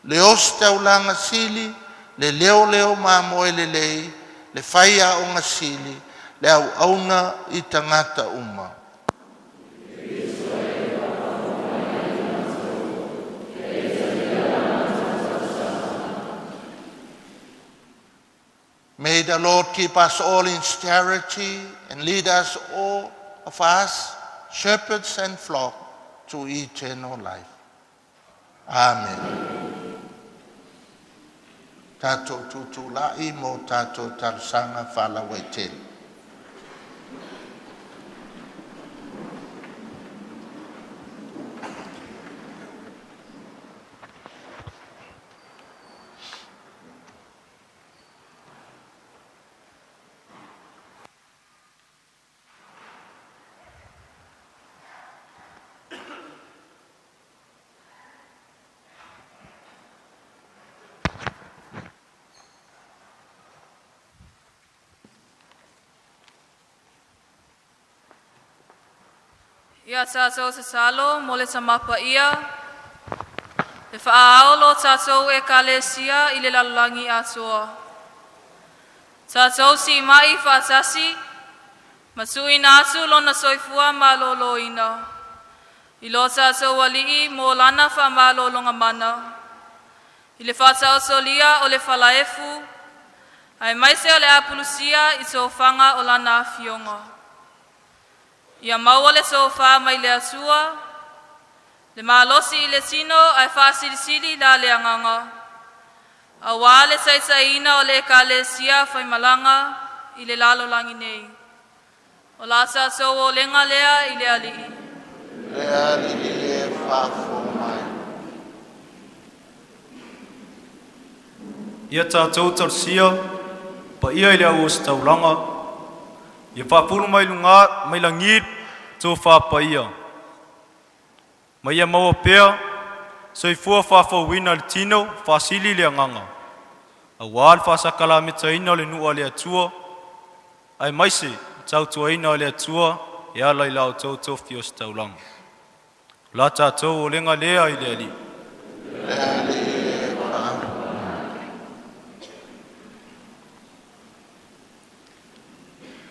le ositaulaga sili, le leoleo mamoe lelei, le faiaoga sili, le auauna i tagata uma. May the Lord keep us all in charity and lead us all of us, shepherds and flock, to eternal life. Amen. Tatou tutulai mo tatou talosaga faalauaitele. Ia tatou tatalo mo le tamapaia, e faaao lo tatou ekalesia i le lalolagi atoa. Tatou siimai faatasi, ma tuuina atu lona soifua maloloina i lo tatou Alii mo lana faamalologa mana, i le faataotolia o le falaefu, aemaise o le apulusia i tofaga o lana afioga. Ia maua le tofa mai le Atua, le malosi i le tino ae faasilisili la le agaga, auā le taitaiina o le ekalesia faimalaga i le lalolagi nei. O la tatou olega lea i le Alii. Le Alii e faafofoga mai. Ia tatou talosia paia i le au ositaulaga, ia faafulu mai luga mai lagi le tofa paia, ma ia maua pea soifua faafouina le tino faasili le agaga, auā le faasakalametaina o le nuu a le Atua, aemaise le tautuaina o le Atua e ala i la outou tofi ositaulaga. O la tatou olega lea i le Alii. Le Alii e faafofoga.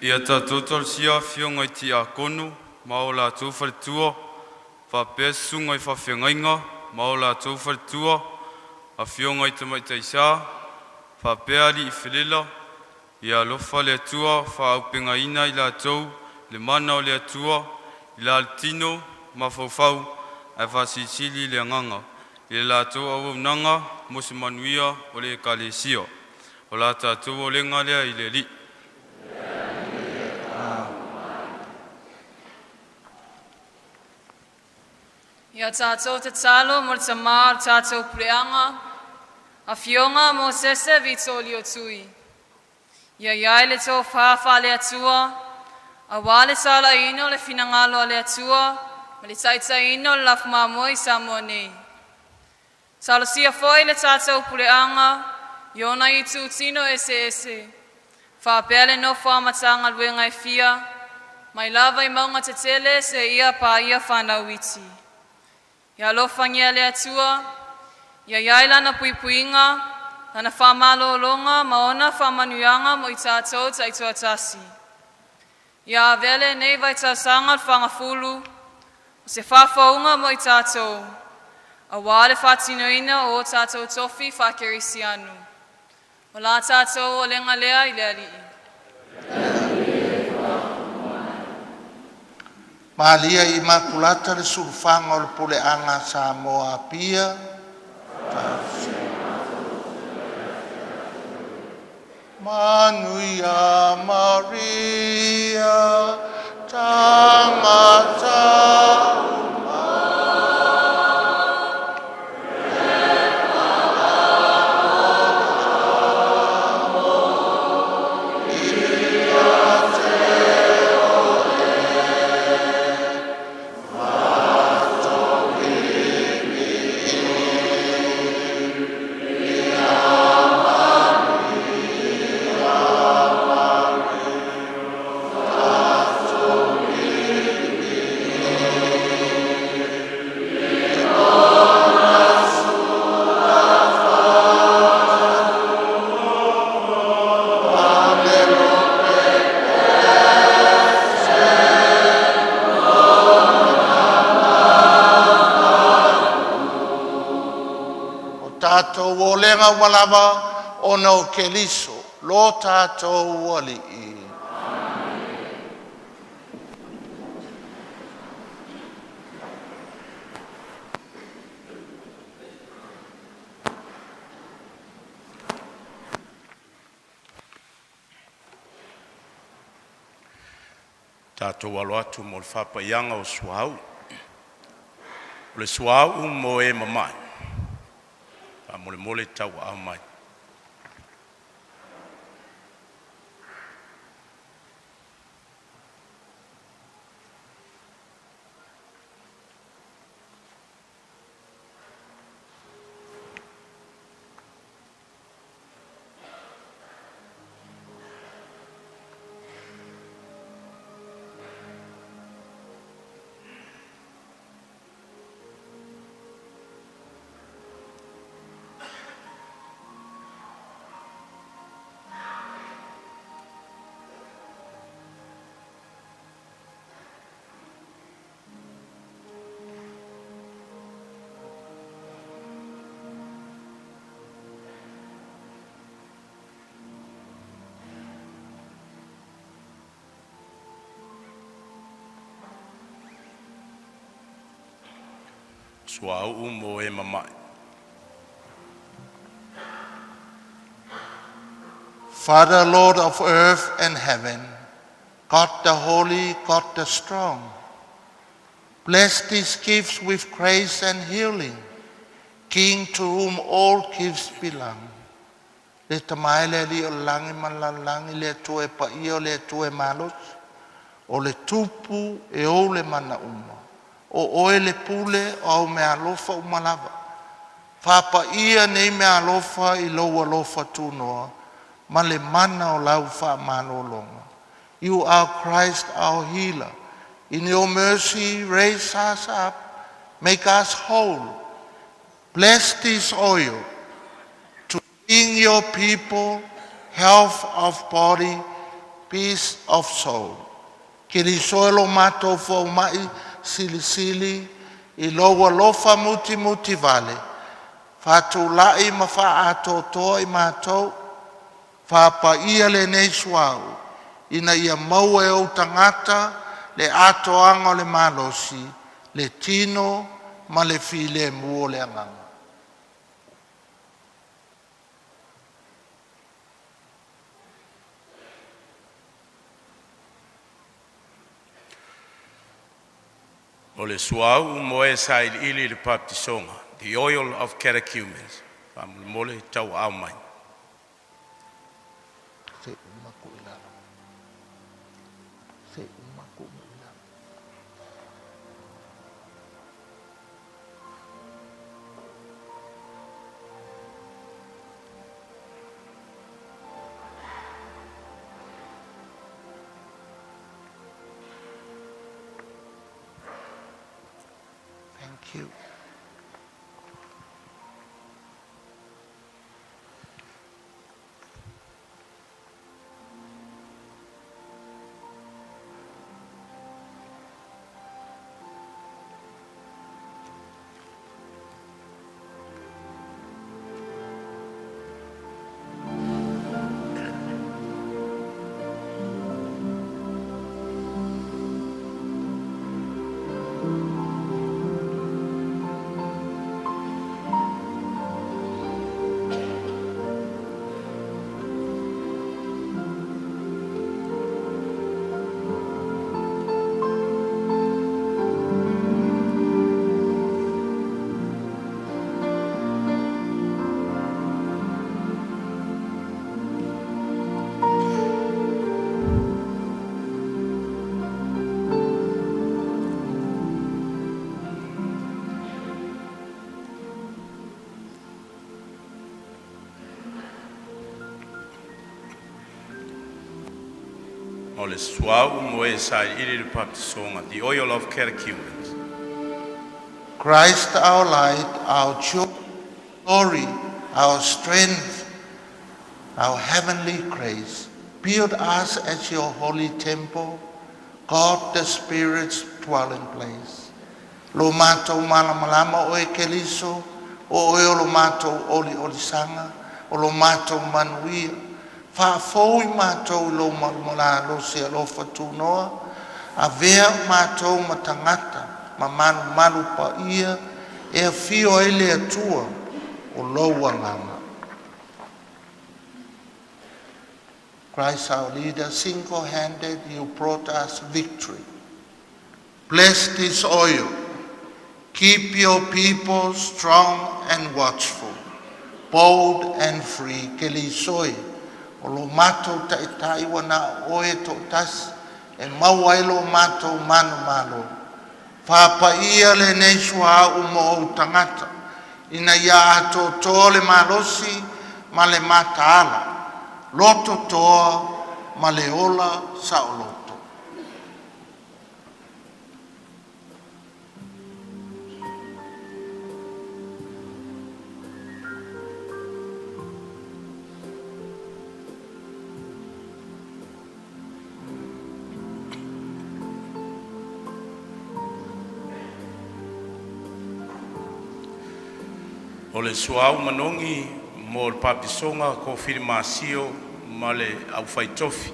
Ia tatou talosia afioga i Tiakono ma o latou faletua, faapea susuga i faafeagaiga ma o latou faletua, afioga i tamaitai sā, faapea alii felela, ia alofa le Atua faaauupegaina i latou i le mana o le Atua i la le tino, mafaufau ae faasilisili le agaga i le latou auaunaga mo se manuia o le Ekalesia. O la tatou olega lea i le Alii. Ia tatou tatalo mo le tamā o le tatou puleaga, Afioga Mosese Vitolio Tui. Ia i ai le tofa faale-Atua, auā le talaiina o le finagalo a le Atua ma le taitaiina o le lafu mamoe i Samoa nei. Talosia foi le tatou puleaga i ona itutino eseese, faapea le nofo a Matagaluega e fia, mai lava i mauga tetele seia paia fanau iti. Ia alofagia e le Atua Ia i ai lana puipuiga, lana faamalōlōga ma ona faamanuiaga mo i tatou taitoatasi. Ia avea lenei vaitausaga o le fagafulu, o se faafouga mo i tatou, auā le faatinoina o o tatou tofi faakerisiano. O la tatou olega lea i le Alii. Malia Imakulata le sulufaaga o le Puleaga a Samoa Apia. Manuia Maria, tagata uma. Ia te O tatou olega uma lava ona o Keriso lo tatou Alii. Tatou alo atu mo le faapaiaga o suauu. O le suauu mo e mamai, faamolemole tauaao mai. Suauu mo e mamai. Father, Lord of earth and heaven, God the Holy, God the Strong, bless these gifts with grace and healing, King to whom all gifts belong. Le Tama e le Alii o le lagi ma le lalolagi, le Atua e paia, o le Atua e malosi, o le Tupu e ou le mana uma, o Oe le pule o au meaalofa uma lava. Faapaia nei meaalofa i lou alofa tunoa ma le mana o lau faamalologa. You are Christ our healer. In your mercy raise us up, make us whole. Bless this oil to bring your people health of body, peace of soul. Keriso e lo matou foumai silisili i lou alofa mutimutivale, faatulai ma faaatoatoa i matou, faapaia lenei suauu ina ia maua e ou tagata le atoaga o le malosi, le tino ma le filemu o le agaga. O le suauu mo e sailiili i le papatisoga, the oil of catechumens. Faamolemole tauaao mai. Se uma ku i lalo. Se uma ku i lalo. Thank you. O le suauu mo e sailiili le papatisoga, the oil of catechumens. Christ our light, our joy, glory, our strength, our heavenly grace, build us as your holy temple, God the Spirit's dwelling place. Lo matou malamalama o e Keriso, o oe o lo matou oliolisaga, o lo matou manuia. Faafou i matou i lou malosiaga alofa tunoa, avea matou ma tagata ma malumalu paia e afio ai le Atua, o lou Agaga. Christ our leader, single-handed you brought us victory. Bless this oil. Keep your people strong and watchful, bold and free. Keriso e, o lo matou taitai ua na o oe e toatasi, e maua ai lo matou manumalo. Faapaia lenei suauu mo ou tagata, ina ia atoatoa le malosi ma le mataala, loto toa ma le ola saoloto. O le suauu manogi mo le papatisoga, kofilimasio ma le aufaitofi,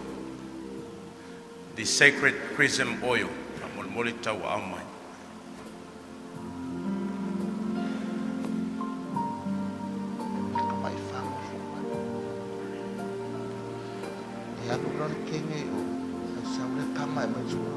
the sacred chrism oil. Faamolemole tauaao mai. E alu loa le kene i o, ae sau le tama e aumai le suauu.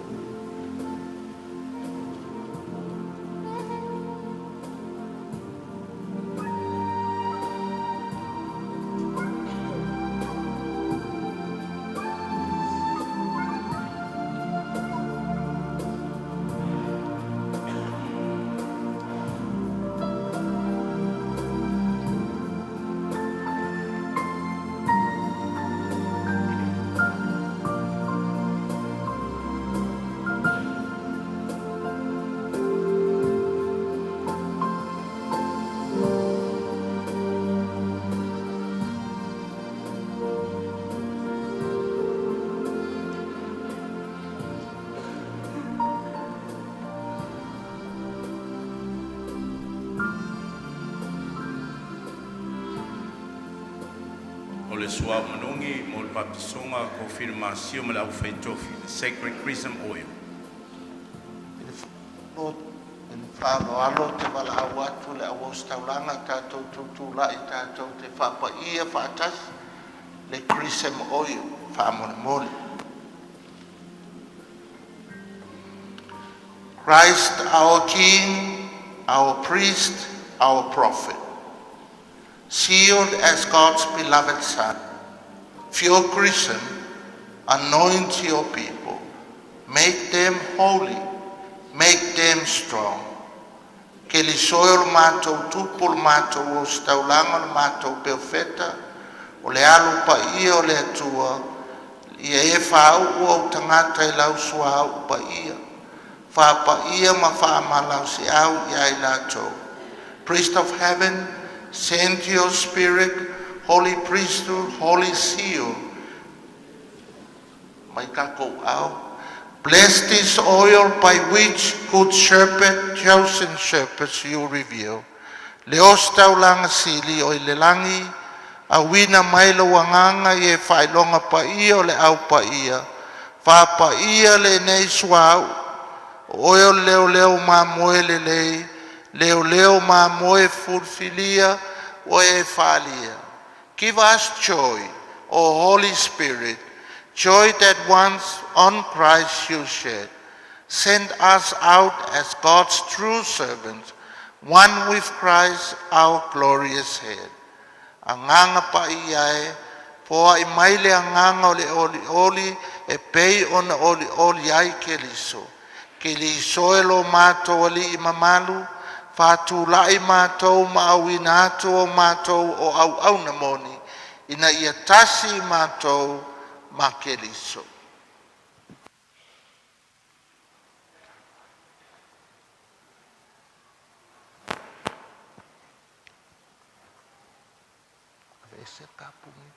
O le suauu manogi mo le papatisoga, kofilimasio ma le aufaitofi, the sacred chrism oil. I le faaaloalo ou te valaau atu i le au ositaulaga tatou tutulai tatou te faapaia faatasi le chrism oil faamolemole. Christ our King, our priest, our prophet, sealed as God's beloved Son, your chrism, anoint your people, make them holy, make them strong. Keriso e o le matou tupu, o le matou ositaulaga, o le matou perofeta, o le alo paia o le Atua, ia e faauu ou tagata i lau suauu paia, faapaia ma faamalosiau ia i latou. Priest of heaven, send your spirit, holy priesthood, holy seal. Bless this oil by which good shepherd, chosen shepherds you reveal. Le ositaulaga sili oi le lagi, auina mai lou agaga i e faailoga paia o le Au Paia, faapaia lenei suauu, o oe o le leoleo mamoe lelei, leoleo mamoe filifilia ua e faaalia. Give us joy, O Holy Spirit, joy that once on Christ you shed. Send us out as God's true servants, one with Christ our glorious head. Agaga Paia e, foai mai le agaga o le olioli e pei ona olioli ai Keriso. Keriso e lo matou alii mamalu, faatulai matou ma auina atu o matou o auauna moni, ina ia tasi i matou ma Keriso. Ese kapuni.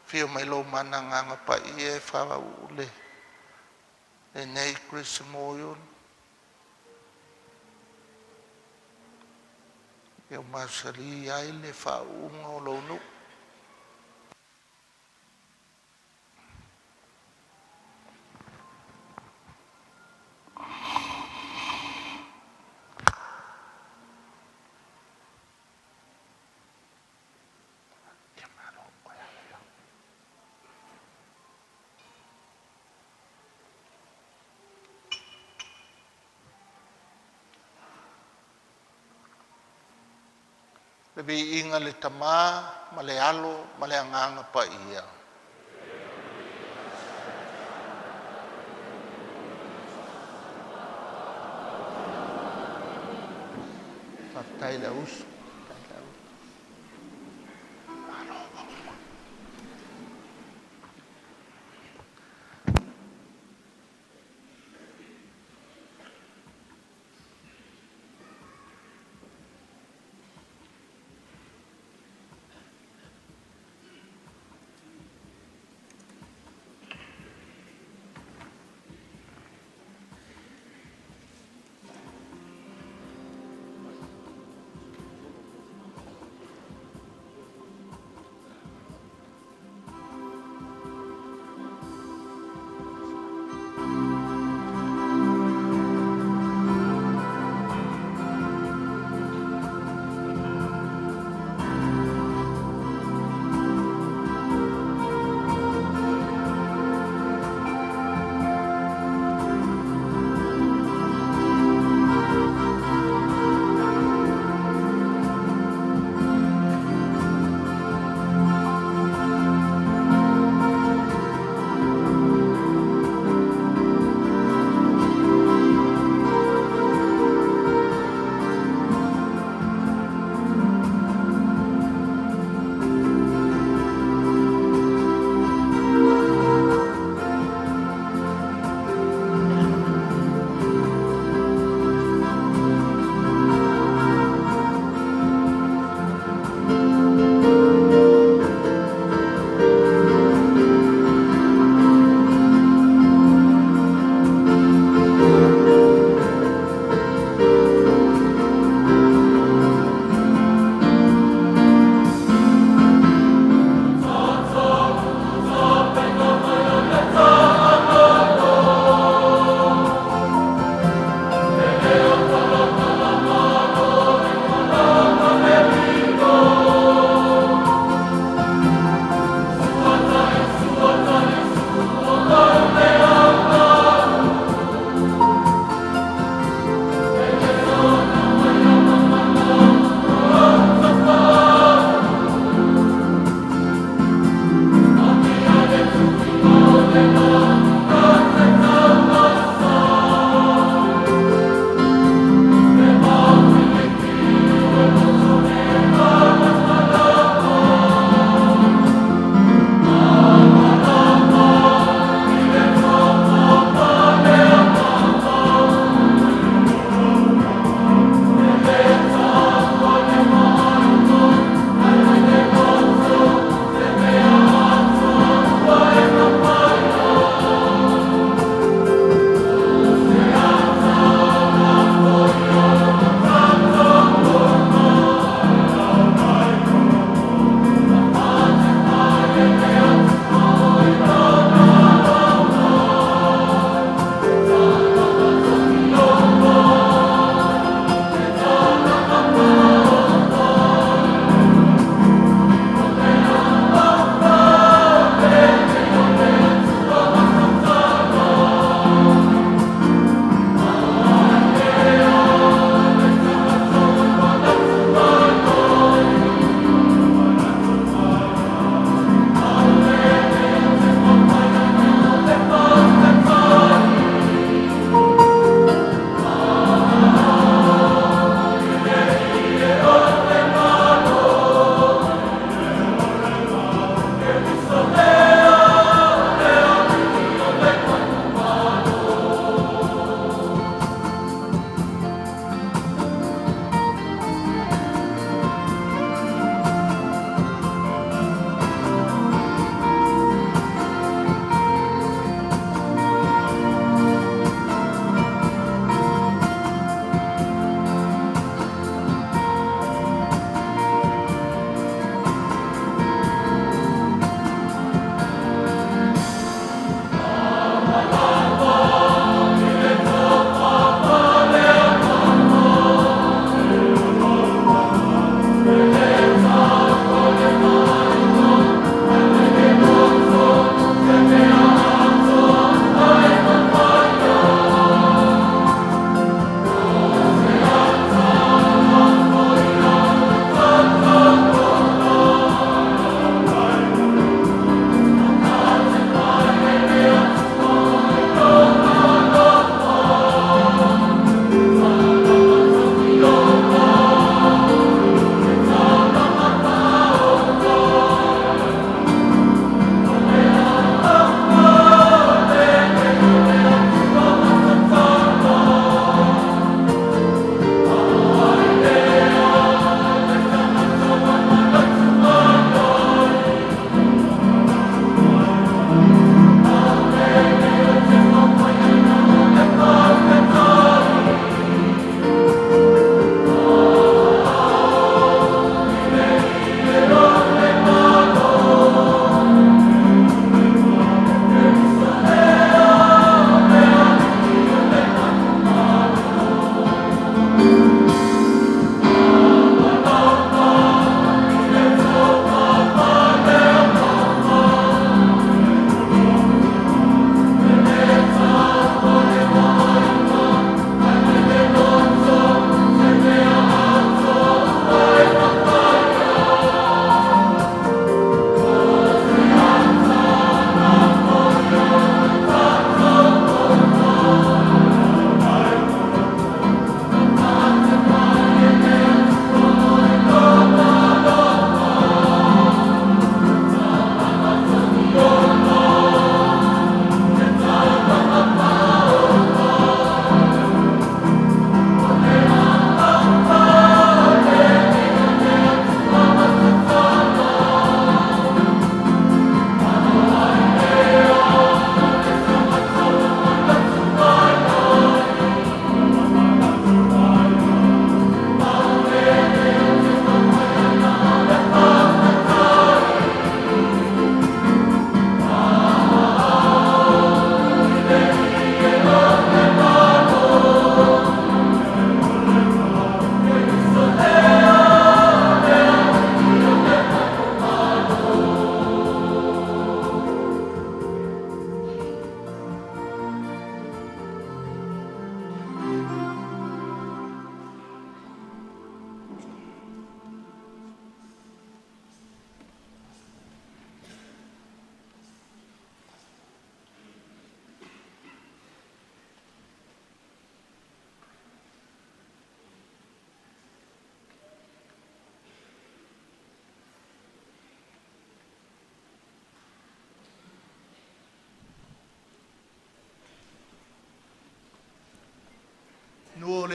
Afio mai lou mana Agaga Paia e faauu le lenei Chrism Oil ua mausali ai le faauuga o lou nuu. Le viiga i le Tama ma le Alo ma le Agaga Paia. Faafetai i le uso,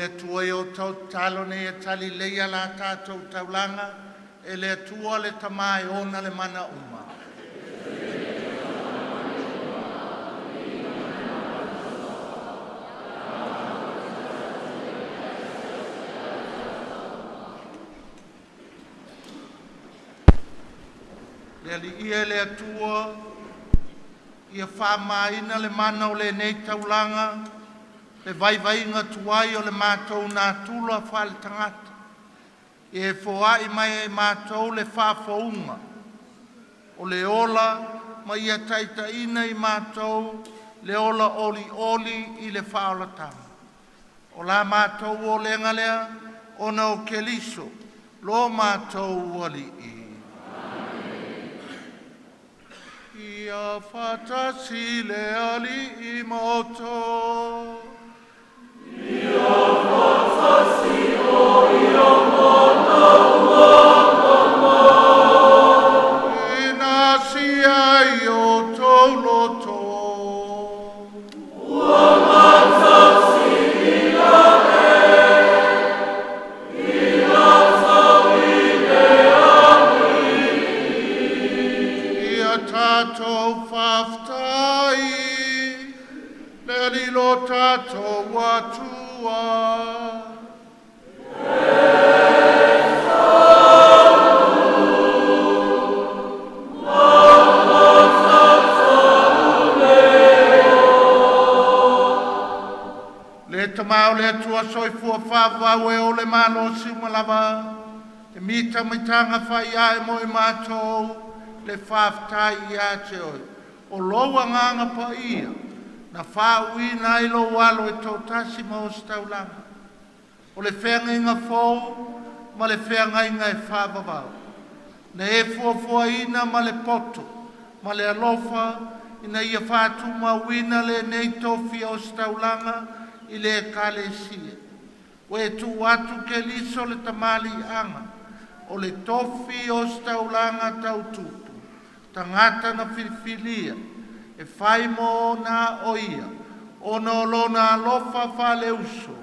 le Atua i o tatou tatalo ina ia tali lelei la tatou taulaga e le Atua le Tama e ona le mana uma. Le Alii ia e le Atua ia faamamaina le mana o lenei taulaga, le vaivaiga tuai o le matou natura faale-tagata, ia e foai mai e matou le faafouina o le ola ma ia taitaiina i matou le ola olioli i le faaolataga. O la matou olega lea ona o Keriso lo matou Alii. Ia faatasi le Alii ma outou. Ina sia i o outou loto. Ia tatou faafetai i le Alii lo tatou Atua. Le Tama o le Atua Soifua Faavavau e ou le malosi uma lava, e mitamitaga faiae mo i matou le faafetai ia te Oe, o lou Agaga Paia na faauuina ai lou Alo e toatasi ma ositaulaga, o le Feagaiga fou ma le Feagaiga e faavavau, na e fuafuaina ma le poto ma le alofa ina ia faatumauina lenei tofi ositaulaga i le Ekalesia. Ua e tuu atu Keriso le Tamaliiaga o le tofi ositaulaga tau tupu, tagata na filifilia e fai ma ona o ia, ona o lona alofa faaleuso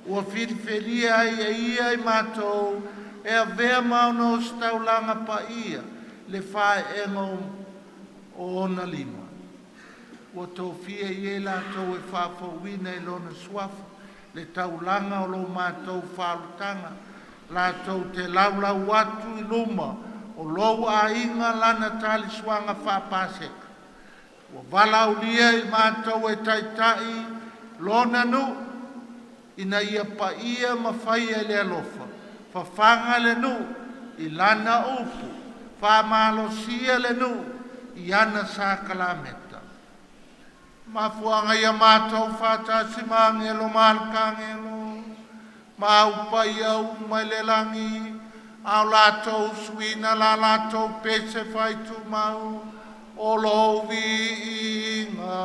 ua filifilia ai e ia i matou e avea ma ona ositaulaga paia le fae'ega o ona lima. Ua tofia i e latou e faafouina e lona Suafa le taulaga o lo matou faaolataga, latou te laulau atu i luma o lou aiga lana taliasuaga faapaseka. Ua valaaulia i matou e taitai lona nuu ina ia paia ma faia i le alofa. Fafaga le nuu i lana upu, faamalosia le nuu i ana sakalameta. O mafuaaga ia matou faatasi ma agelo ma alakagelo ma au paia uma i le lagi a o latou usuina la latou pese faaitumau o lou viiga.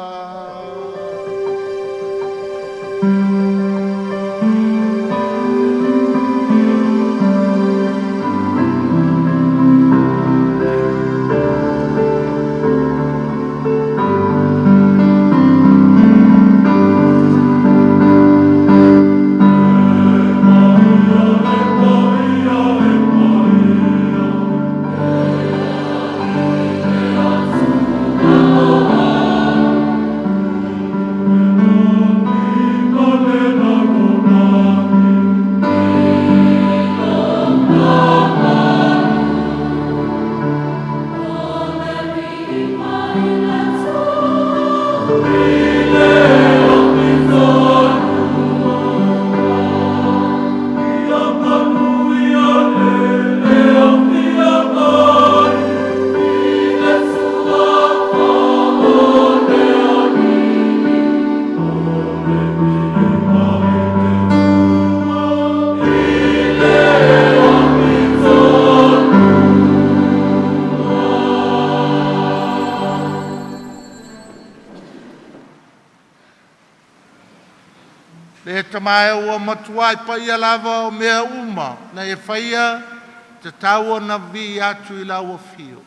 Le Tama e ua matuai paia lava o mea uma na e faia, e tatau ona vivii atu i lau afio.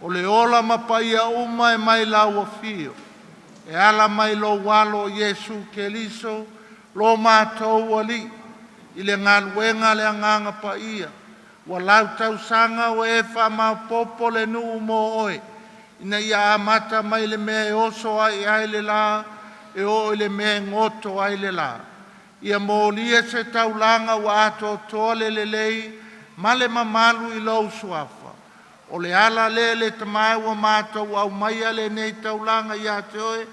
O le ola ma paia uma e mai lau afio, e ala mai i lou Alo o Iesu Keriso Lo matou Alii i le galuega a le Agaga Paia, ua lautausaga ua e faamaopoopo le nuu mo oe, ina ia amata mai le mea e oso ae ai le la e oo i le mea e goto ai le la. Ia molia se taulaga ua atoatoa le lelei ma le mamalu i lou Suafa. O le ala lea le Tama e ua matou aumaia lenei taulaga ia te Oe,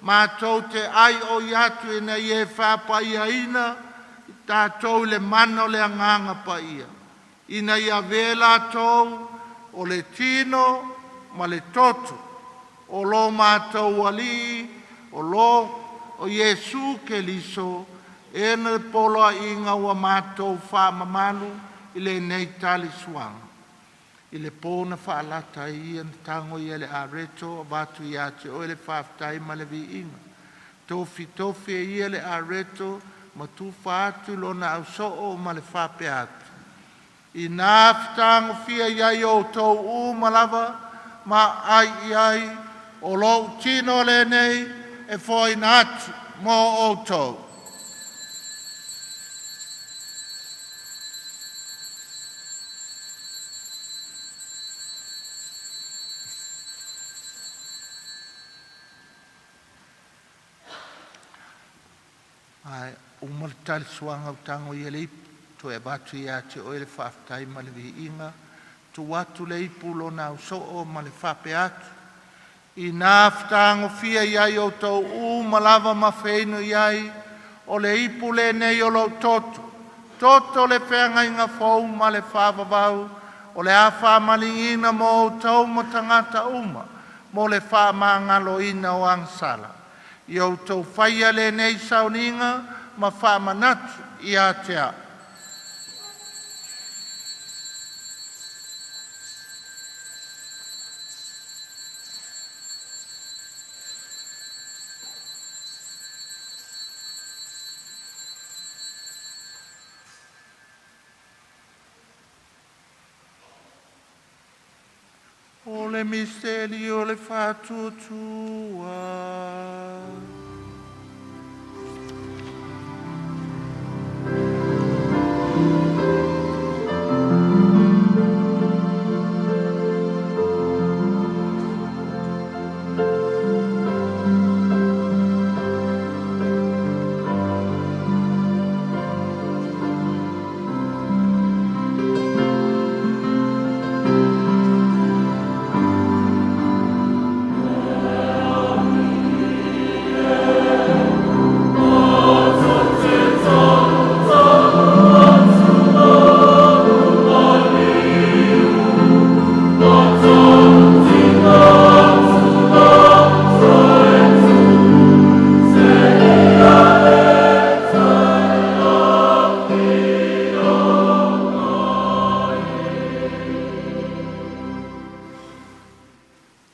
matou te aioi atu ina ia e faapaiaina i tatou i le mana o le Agaga Paia, ina ia avea i latou o le tino ma le toto o lo matou Alii o lo o Iesu Keriso, e ona le poloaiga ua matou faamamalu i lenei talisuaga. I le po na faalata ai Ia na tago ia i le areto avatu ia te Oe le faafetai ma le viiga, tofitofi e Ia le areto ma tufa atu i lona ausoo ma le faapea atu, “Ina fetagofia i ai outou uma lava ma aai i ai, o lou tino lenei e foaina atu mo outou.” Ae uma le talisuaga ua tago ia le ipu, toe avatu ia te Oe le faafetai ma le viiga, tuu atu le ipu i lona ausoo ma le faapea atu, “Ina fetagofia i ai outou uma lava ma feinu i ai, o le ipu lenei o lou toto, toto o le feagaiga fou ma le faavavau, o le a faamaligiina mo outou ma tagata uma mo le faamagaloina o agasala. Ia outou faia lenei sauniga ma faamanatu ia te a'u.” O le miseli o le faatuatua.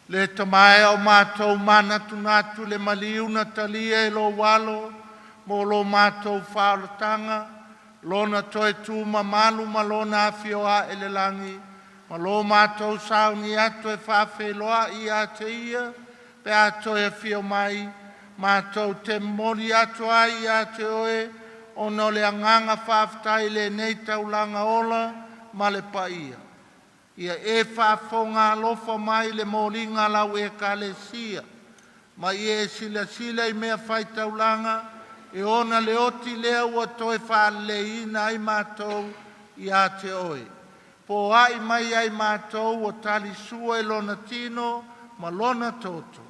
Le Tama e, a o matou manatunatu i le maliu na talia e lou Alo mo lo matou faaolataga, Lona toe tumamalu ma Lona afio ae i le lagi, ma lo matou sauni atu e faafeiloai ia te Ia pe a toe afio mai, matou te momoli atu ai ia te Oe ona o le agaga faafetai lenei taulaga ola ma le paia. Ia e faafofoga alofa mai i le moliga a lau Ekalesia, ma ia e silasila i mea faitaulaga e ona le oti lea ua toe faaleleiina ai matou ia te Oe. Foai mai ia i matou ua talisua i Lona tino ma Lona toto,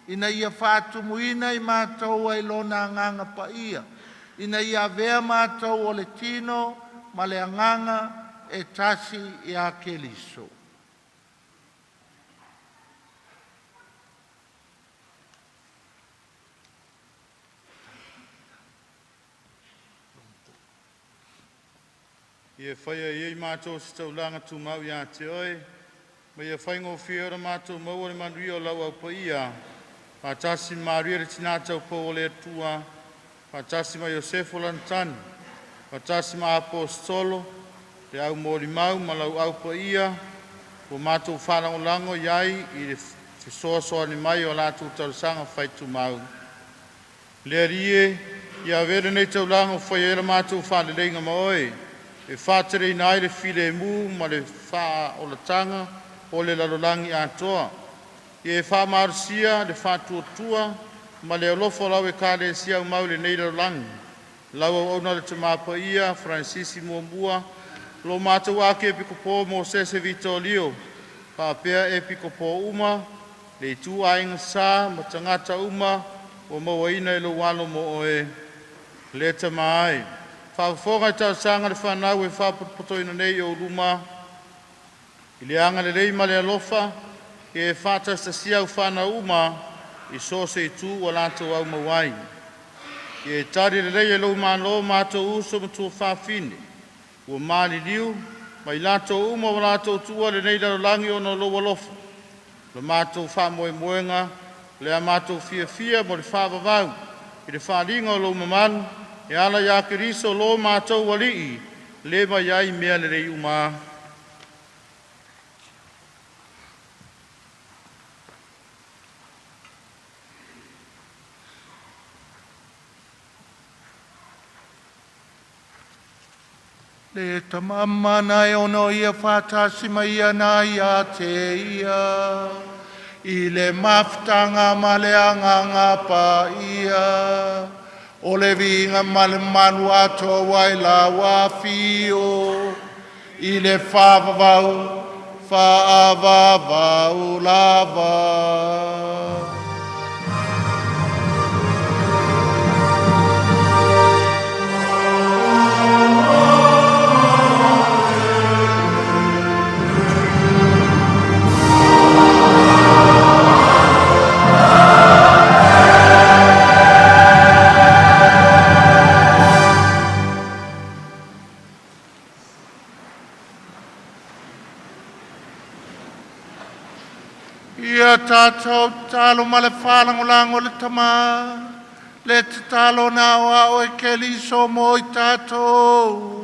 ina ia faatumuina i matou ai Lona Agaga Paia, ina ia avea matou o le tino ma le agaga e tasi ia Keriso. Ia faia ia i matou o se taulaga tumau ia te Oe, ma ia faigofie ai ona matou maua le manuia o lau aupaia, faatasi ma Maria le Tina Taupou o le Atua, faatasi ma Iosefu o Lana tanu, faatasi ma Aposetolo le au molimau ma lau au paia ua matou faalagolago i ai i le fesoasoani mai o a latou talosaga faitumau. Le Alii e, Ia avea lenei taulaga ua faia ai la matou faaleleiga ma Oe, e faateleina ai le filemu ma le faaolataga o le lalolagi atoa. Ia e faamalosia le faatuatua ma le alofa o lau Ekalesia aumau i lenei lalolagi, lau auauna le Tama Paia Faranisi Muamua, lo matou Akiepikopo o Mosese Vitolio, faapea Epikopo uma le Ituaiga Sa ma tagata uma ua mauaina e lou alo mo Oe. Le Tama e, faafofoga i talosaga a le fanau e faapotopotoina nei i ou luma, i le agalelei ma le alofa, ia e faatasitasia au fanau uma i so o se itu ua latou aumau ai. Ia e tali lelei e lou Malo matou uso ma tuafafine ua maliliu ma i latou uma ua latou tuua lenei lalolagi ona o lou alofa. O le matou faamoemoega, o le a matou fiafia mo le faavavau i le faaaliga o lou mamalu e ala ia Keriso lo matou Alii, le mai ai mea lelei uma. Le Tamamana e ono ia faatasi ma ia na ia te ia, i le mafutaga ma le Agaga Paia, o le viiga ma le mamalu atoa ua i lau Afio, i le faavavau, faavavau lava. Ia tatou tatalo ma le faalagolago i le Tama, le tatalo na aoao e Keriso mo i tatou.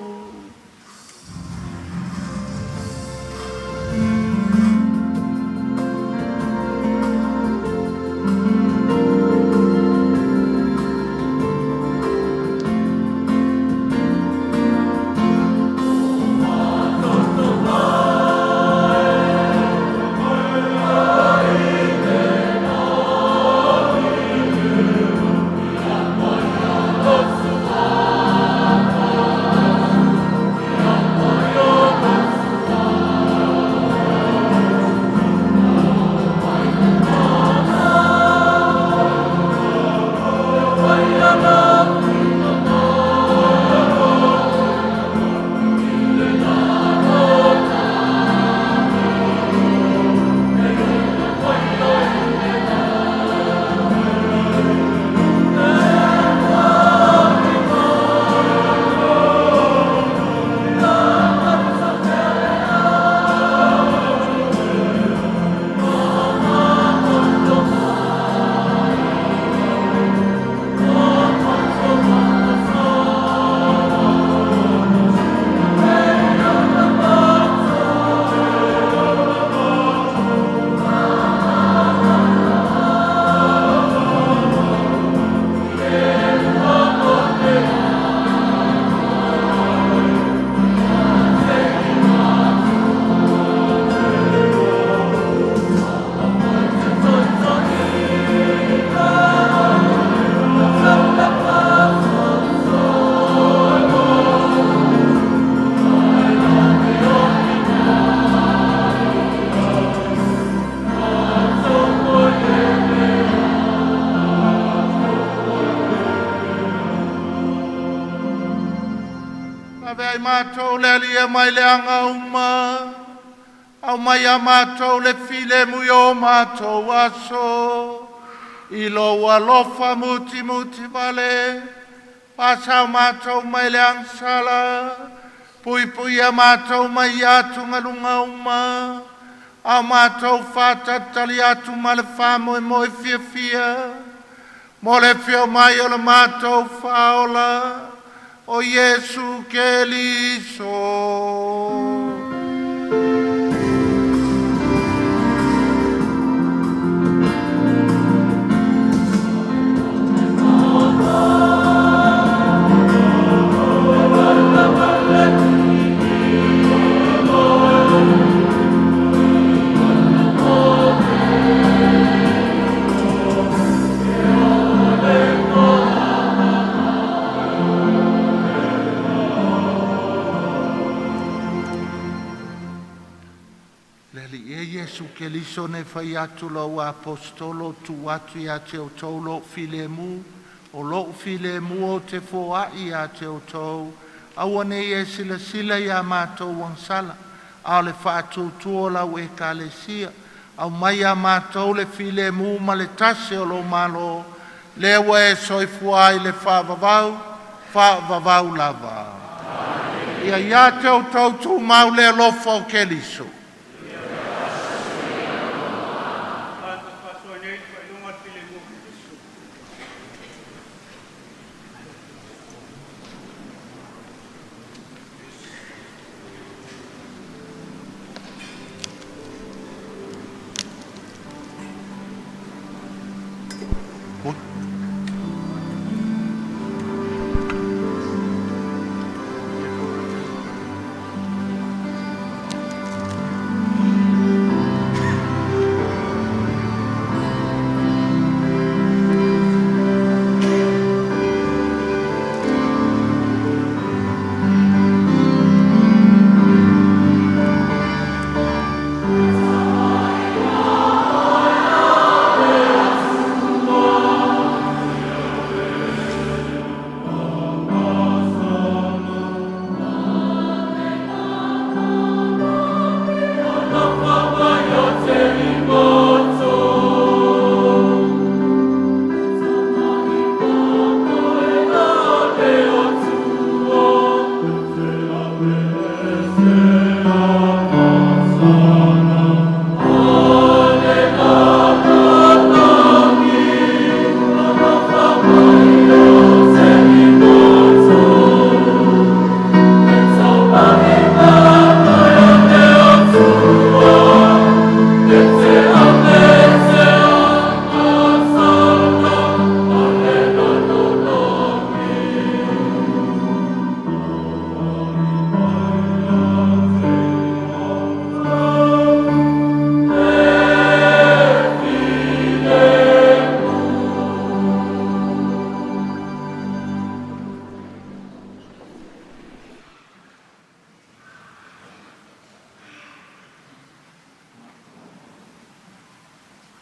Lavea ai matou le Alii e mai le aga uma, aumai ia matou le filemu i o matou aso, i lou alofa mutimuti vale, faasao matou mai le agasala, puipuia matou mai atugaluga uma, a o matou faatalitali atu ma le faamoemoe fiafia mo le afio mai o le matou Faaola, o Iesu Keriso. Iesu Keliso na e fai atu lau Aposetolo tuu atu ia te outou lou filemu, o lou filemu ou te foai ia te outou. Aua ne i e silasila ia matou agasala, a o le faatuatua o lau Ekalesia. Aumai ia matou le filemu ma le tasi o lou Malo, lea ua e soifua ai i le faavavau, faavavau lava. Ia ia te outou tumau le alofa o Keriso.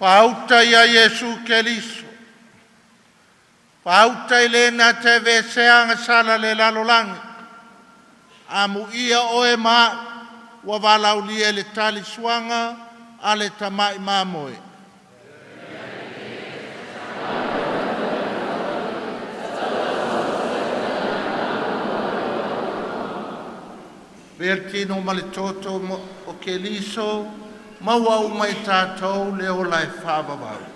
Faauta ia Iesu Keriso, faauta i le na te veseaga agasala le lalolagi, amuia oe ma a'u ua valaaulia i le talisuaga a le Tamai Mamoe. Avea le tino ma le toto o Keriso maua uma e tatou le ola e faavavau.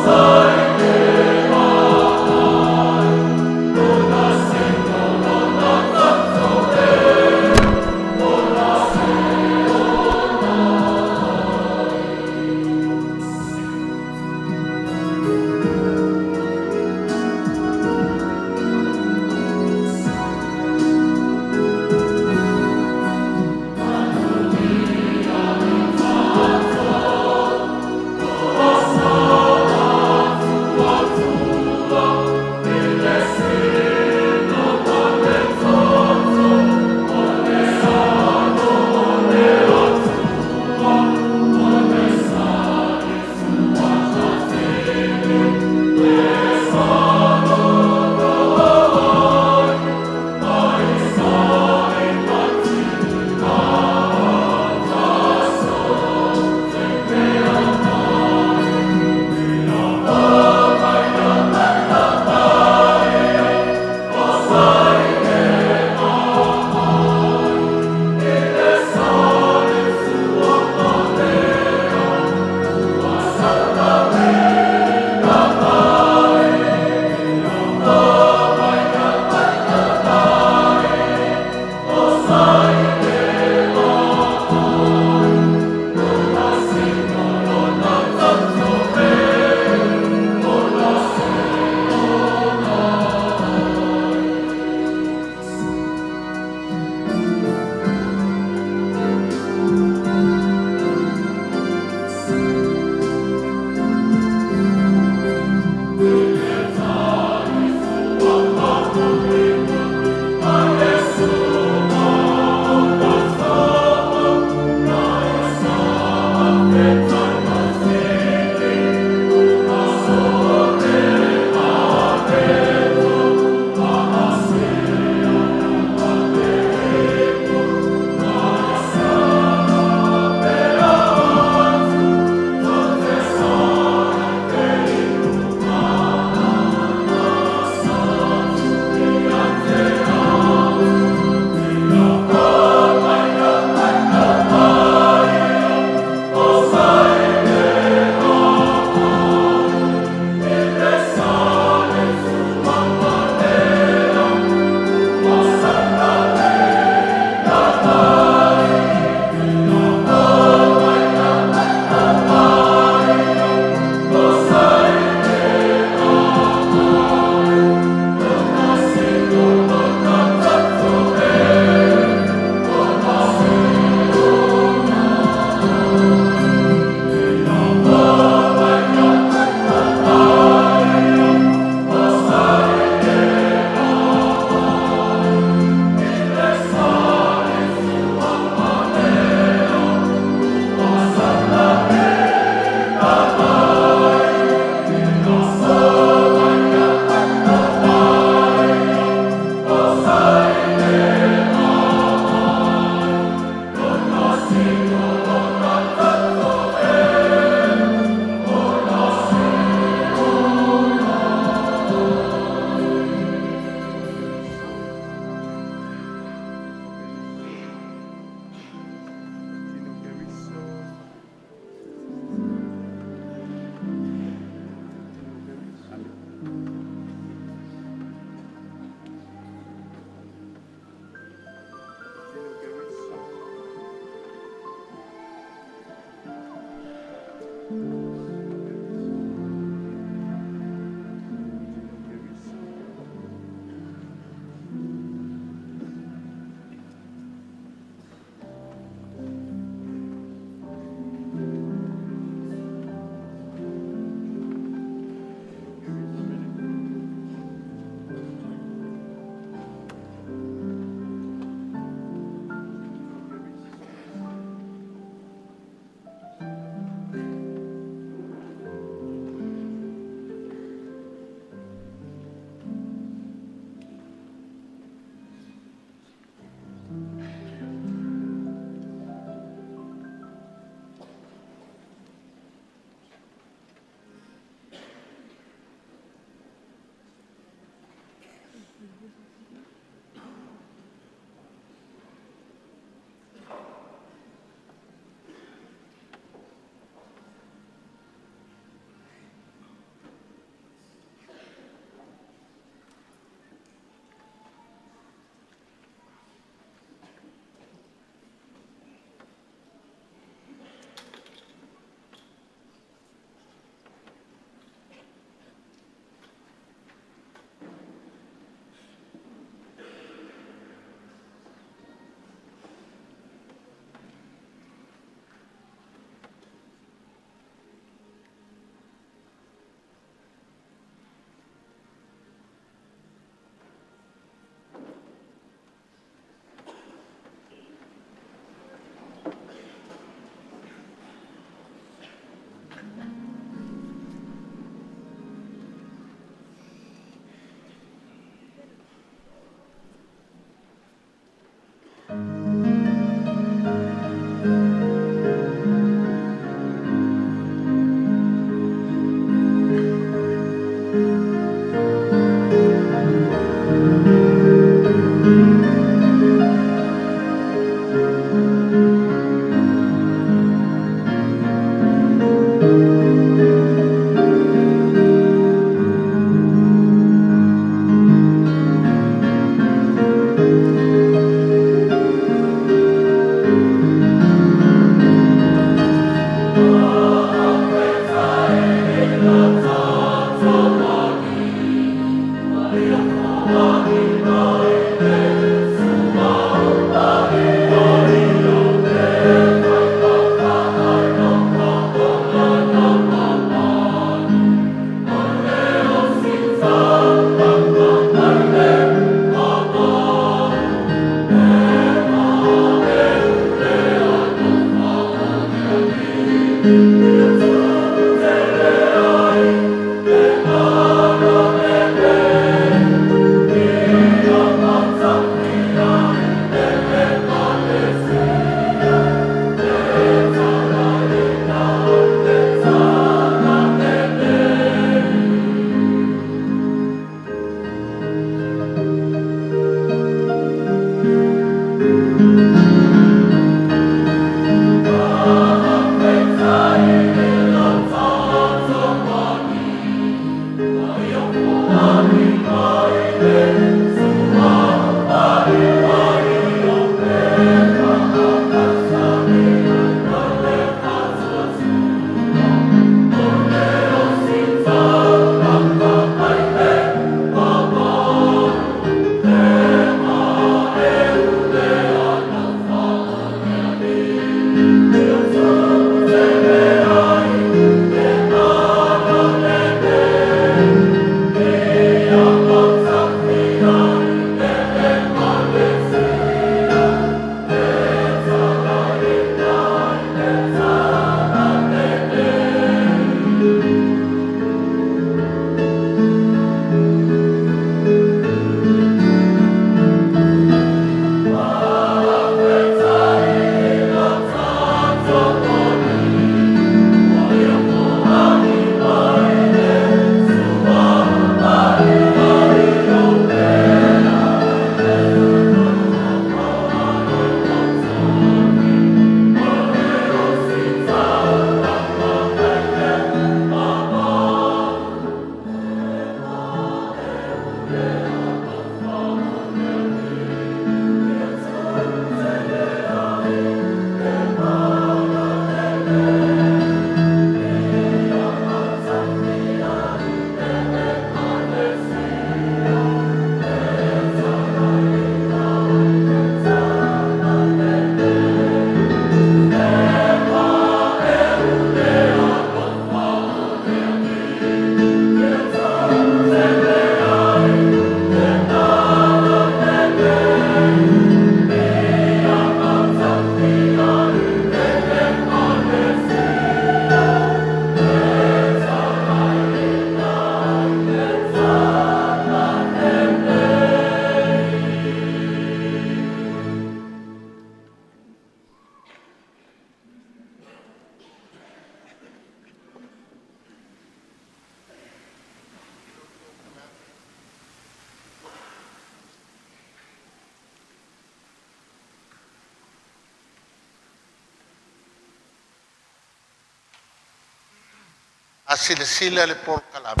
A silasila i le polokalame,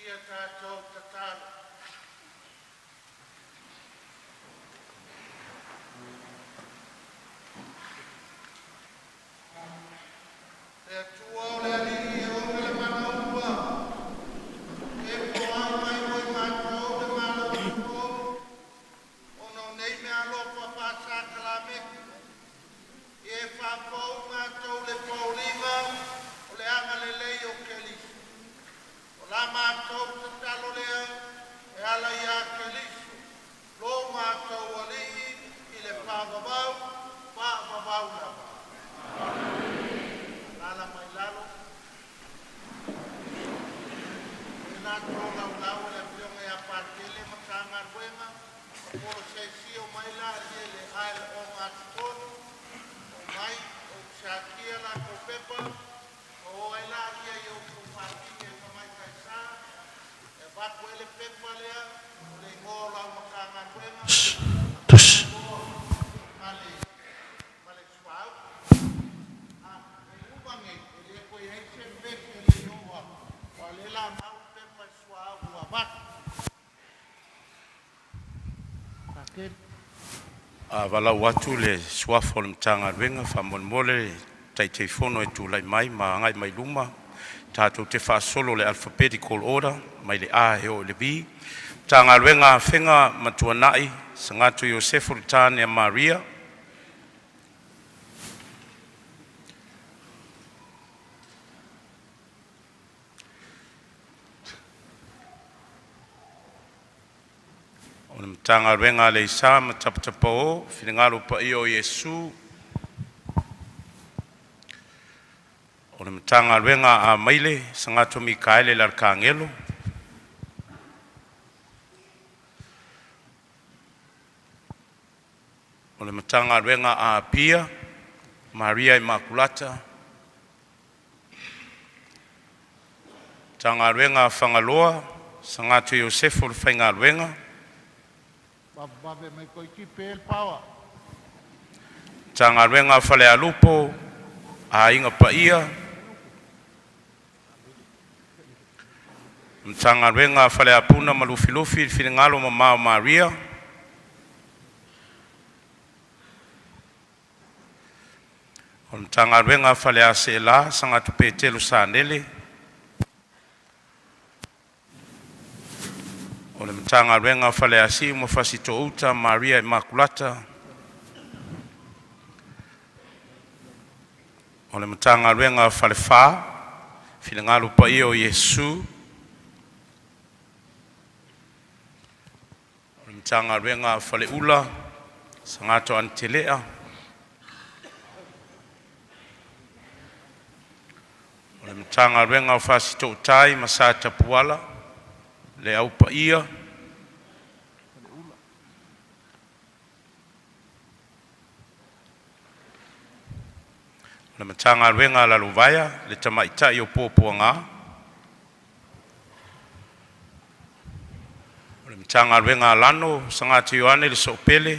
ia tatou tatalo. Le Atua o le Alii e ona le mana ua, e foai mai mo i matou le malofo, ona o nei meaalofa faa-sakalameti, ia e faafou matou le foliga o le agalelei o Keriso. O la matou tatalo lea e ala ia Keriso, lo matou Alii i le faavavau, faavavau lava. Alaala mai lalo, lena tolaulau e le afioga ia Patele Matagaluega ma polosesia o mai laia i le ae ogatotonu omai o sakia latou pepa ma o ai laia i outou pafine tamaitai sa e avatu ai le pepa lea o le igoa o lau Matagaluega ma le ma le suauu a e uma nei e le toe i ai se mese e le i oo atu aua o lea o le a mau le pepa i le suauu ua avatu. Patele. A valaau atu le suafa o le Matagaluega, faamolemole le Taitaifono e tulai mai ma agai mai luma. Tatou te faasolo i le alphabetical order mai le A e oo i le V. Matagaluega Afega ma Tuanai Sagatü Iosefo Loutanea Maria. O le Matagaluega a Aleisa ma Taputapuo, Finagalo Paia o Iesu. O le Matagaluega a Amaile, Sagato Mikaele le Alikakelo. O le Matagaluega a Apia, Maria Imakulata. Matagaluega a Fagaloa, Sagato Iosefo le Faigaluega. Matagaluega a Falealupo, Aiga Paia. Matagaluega a Faleapuga ma Lufilufi, Finagalo Mamao o Maria. O le Matagaluega a Faleaseela, Sagato Petelo Sanele. O le Matagaluega a Faleasiu ma Fasitoo-uta Maria Imakulata. O le Matagaluega a Falefa, Finagalo Paia o Iesu. O le Matagaluega a Faleula, Sagato Anitelea. O le Matagaluega o Fasitoo-tai ma Sa Tapuala, Le Au Paia. O le Matagaluega a Lalovaea, le Tamaitai o Puapuaga. O le Matagaluega a Lano, Sagato Ioane Lesoopele.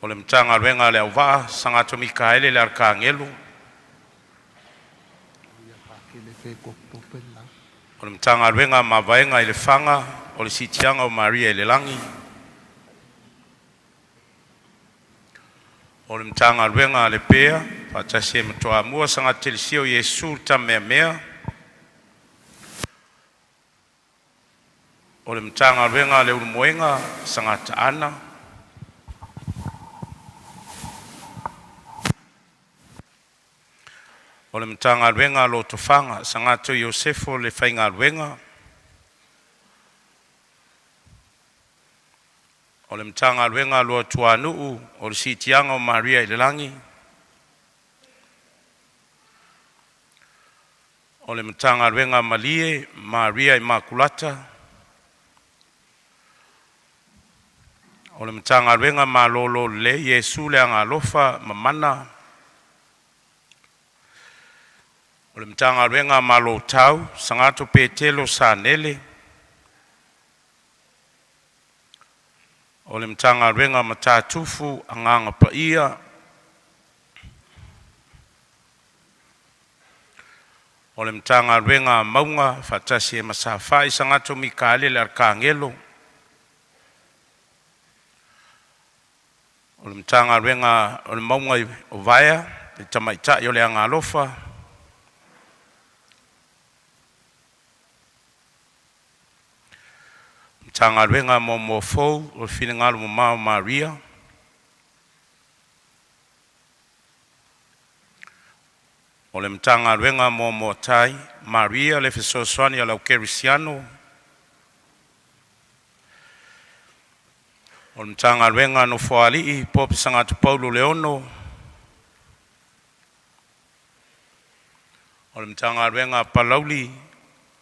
O le Matagaluega a Leauvaa Sagato Mikaele le Alekagelo. O le Matagaluega a Mavaega i Lefaga o le Siitiaga o Maria ilelagi. O le Matagaluega a Lepea faatasi ai ma Toamua Sagato Telesia o Iesu le Tameamea. O le Matagaluega a Leulumoega Sagata Ana. O le Matagaluega a Lotofaga Sagato Iosefo le Faigaluega. O le Matagaluega a Luatuanuu o le Siitiaga o Maria ilelagi. O le Matagaluega a Malie, Maria Imakulata. O le Matagaluega Malolo Lelei, Iesu le Agaalofa Mamana. O le Matagaluega a Malo Tau, Sagato Petelo Sanele. O le Matagaluega o Matatufu Agaga Paia. O le Matagaluega a Mauga faatasi ai ma Safai, Sagato Mikaele le Alikakelo. O le Matagaluega o le Mauga o Vaea, le Tamaitai o le Agaalofa. Matagaluega a Moamoa Fou o le Finagalo Mamao o Maria. O le Matagaluega a Moamoa Tai, Maria le Fesoasoani a le Au Kerisiano. O le Matagaluega a Nofoalii, Pope Sagato Paulo Leono. O le Matagaluega a Palauli,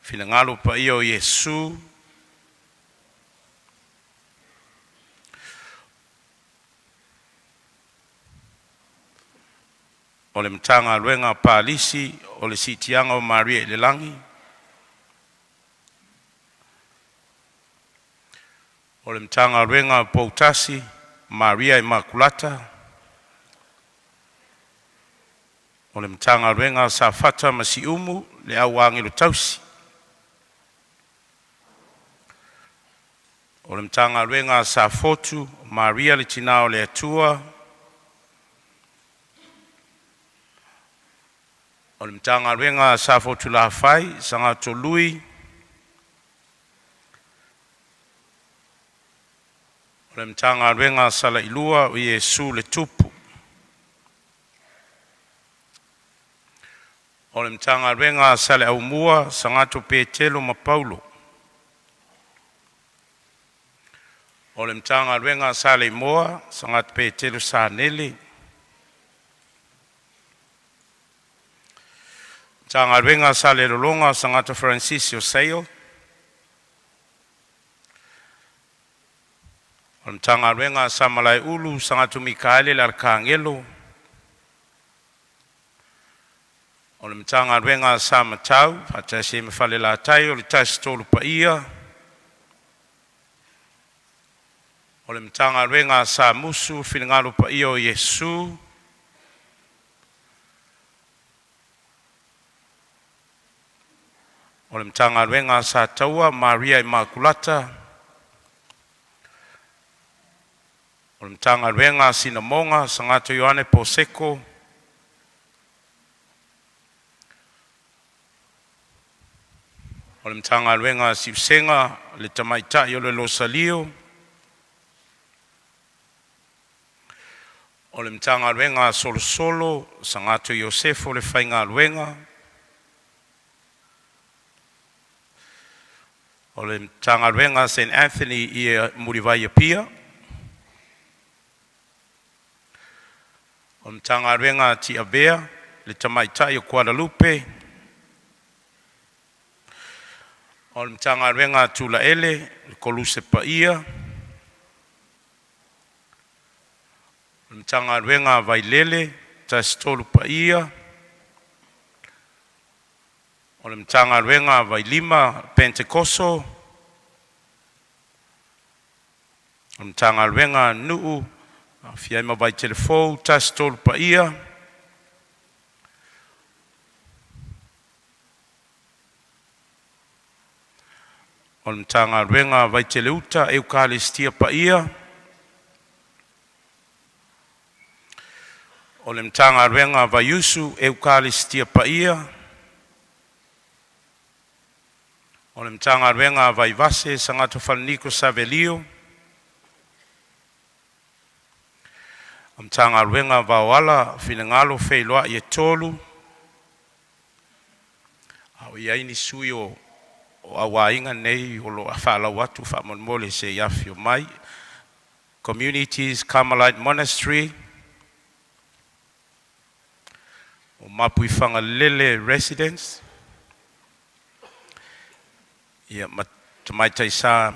Finagalo Paia o Iesu. O le Matagaluega a Palisi o le Siitiaga o Maria ilelagi. O le Matagaluega a Poutasi, Maria Imakulata. O le Matagaluega a Safata ma Siumu, le Au Agelo Tausi. O le Matagaluega a Safotu, Maria le Tina o le Atua. O le Matagaluega a Safotulafai, Sagato Lui. O le Matagaluega a Salailua o Iesu le Tupu. O le Matagaluega a Saleaaumua Sagatro Petelo ma Paulo. O le Matagaluega a Saleimoa Sagato Petelo Sanele. Matagaluega a Salelologa Sagato Ferenisio Sale. O le Matagaluega a Samalaeulu Sagato Mikaele le Alekanelo. O le Matagaluega a Samatau faatasi ai ma Falelatai o le Tasi Tolu Paia. O le Matagaluega a Samusu, Finagalo Paia o Iesu. O le Matagaluega a Sataua Maria Imakulata. O le Matagaluega a Sinamoga, Sagato Ioane Poseko. O le Matagaluega a Siusega, le Tamaitai o le Losalio. O le Matagaluega a Solosolo Sagato Iosefo le Faigaluega. O le Matagaluega a Saint Anthony i Mulivai i Apia. O le Matagaluega a Tiavea, le Tamaitai o Kualalupe. O le Matagaluega a Tulaele Koluse Paia. O le Matagaluega a Vailele Tasi Tolu Paia. O le Matagaluega a Vailima Penetekoso. O le Matagaluega a Nuu aofia ai ma Vaitele Fou, Tasi Tolu Paia. O le Matagaluega a Vaitele Uta Ekalesia Paia. O le Matagaluega a Vaiusu Ekalesia Paia. O le Matagaluega a Vaivase Sagato Falaniko Savelio. O le Matagaluega a Vaoala Finagalo Feiloai e tolu. A o i ai ni sui o aiga nei o lo o faalau atu faamolemole se i afifio mai. Communities Carmelite Monastery, o Mapuifagalele Residence, ia ma Tamaitai Sa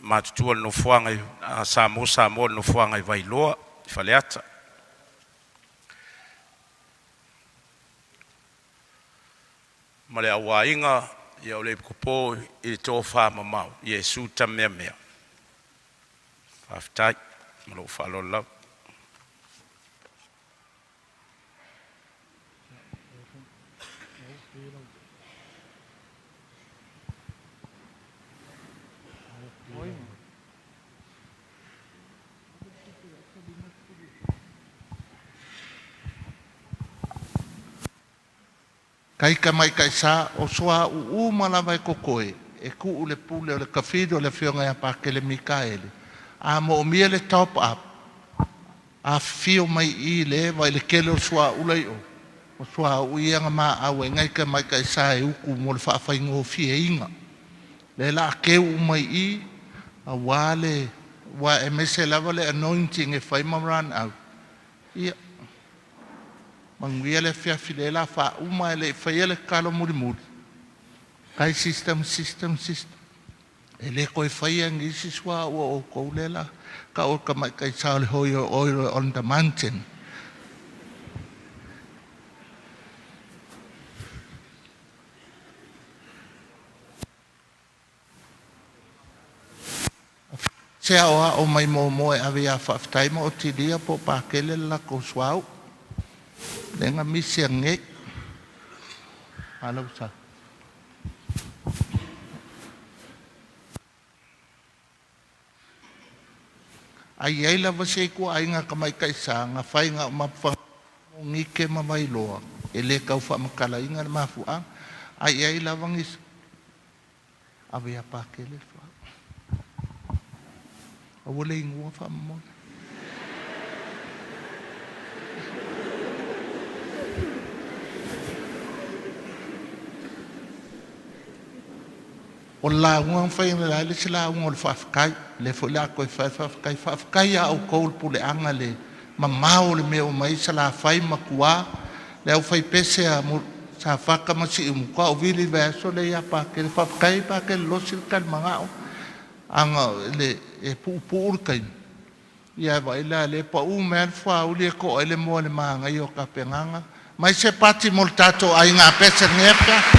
matutua o le nofoaga Samo Samoa i le nofoaga i Vailoa Faleata. Ma le au aiga, ia o le ipu popo i le tofamamao Iesu Tameamea. Faafetai. Ma lou faaaloalo lava. Kai ka maitaʻi o suauu uma lava e totoe e tuu le pule o le tafili o le afioga ia Pakele Mikaele. A moomia le top up, afifio mai i le eva i le tele o suauu la i o, o suauu ia na maau ai nai tamaitai sa e utu mo le faafaigofieina. Lea la a teu uma i i aua le aua e aemaise lava le anointing e fai ma run out. Ia manuia le afiafi lea la faauma e le i faia le tatalo mulimuli. Kai system system system. E le toe faia e nisi suauu o outou lea la tau o le tamaitai sa o le hoi o oil on the mountain. Se aoao mai muamua e ave ia Faafetai ma Otilia po o Pakele le latou suauu lea na misi atu nei. Malo saunoa. A i ai lava se ituaiga tamaitai sa na fai na o Mapuifagalele, Monique ma Vailoa, e le tau faamatalaina le mafuaaga. A i ai lava ni ave ia Pakele le suauu. Aua le inua faamolemole. O le lauga na fai analeila e le o se lauga o le faafetai, lea foi o le a toe fai le faafetai. Faafetai ia outou le puleaga i le mamao o le mea e omai ai Salafai ma tua, le aufaipese a Safata ma Siumu, faatoa ou vili i le vaiaso lea ia Patele. Faafetai Patele Losi le talimanao, ana e puupuu le taimi, ia ae vaai la o lea e pau mai lava le fuauli e to'a ai le moa i le manaia o tapenaga. Aumai se pati mo le tatou aiga pese i lenei afiafi.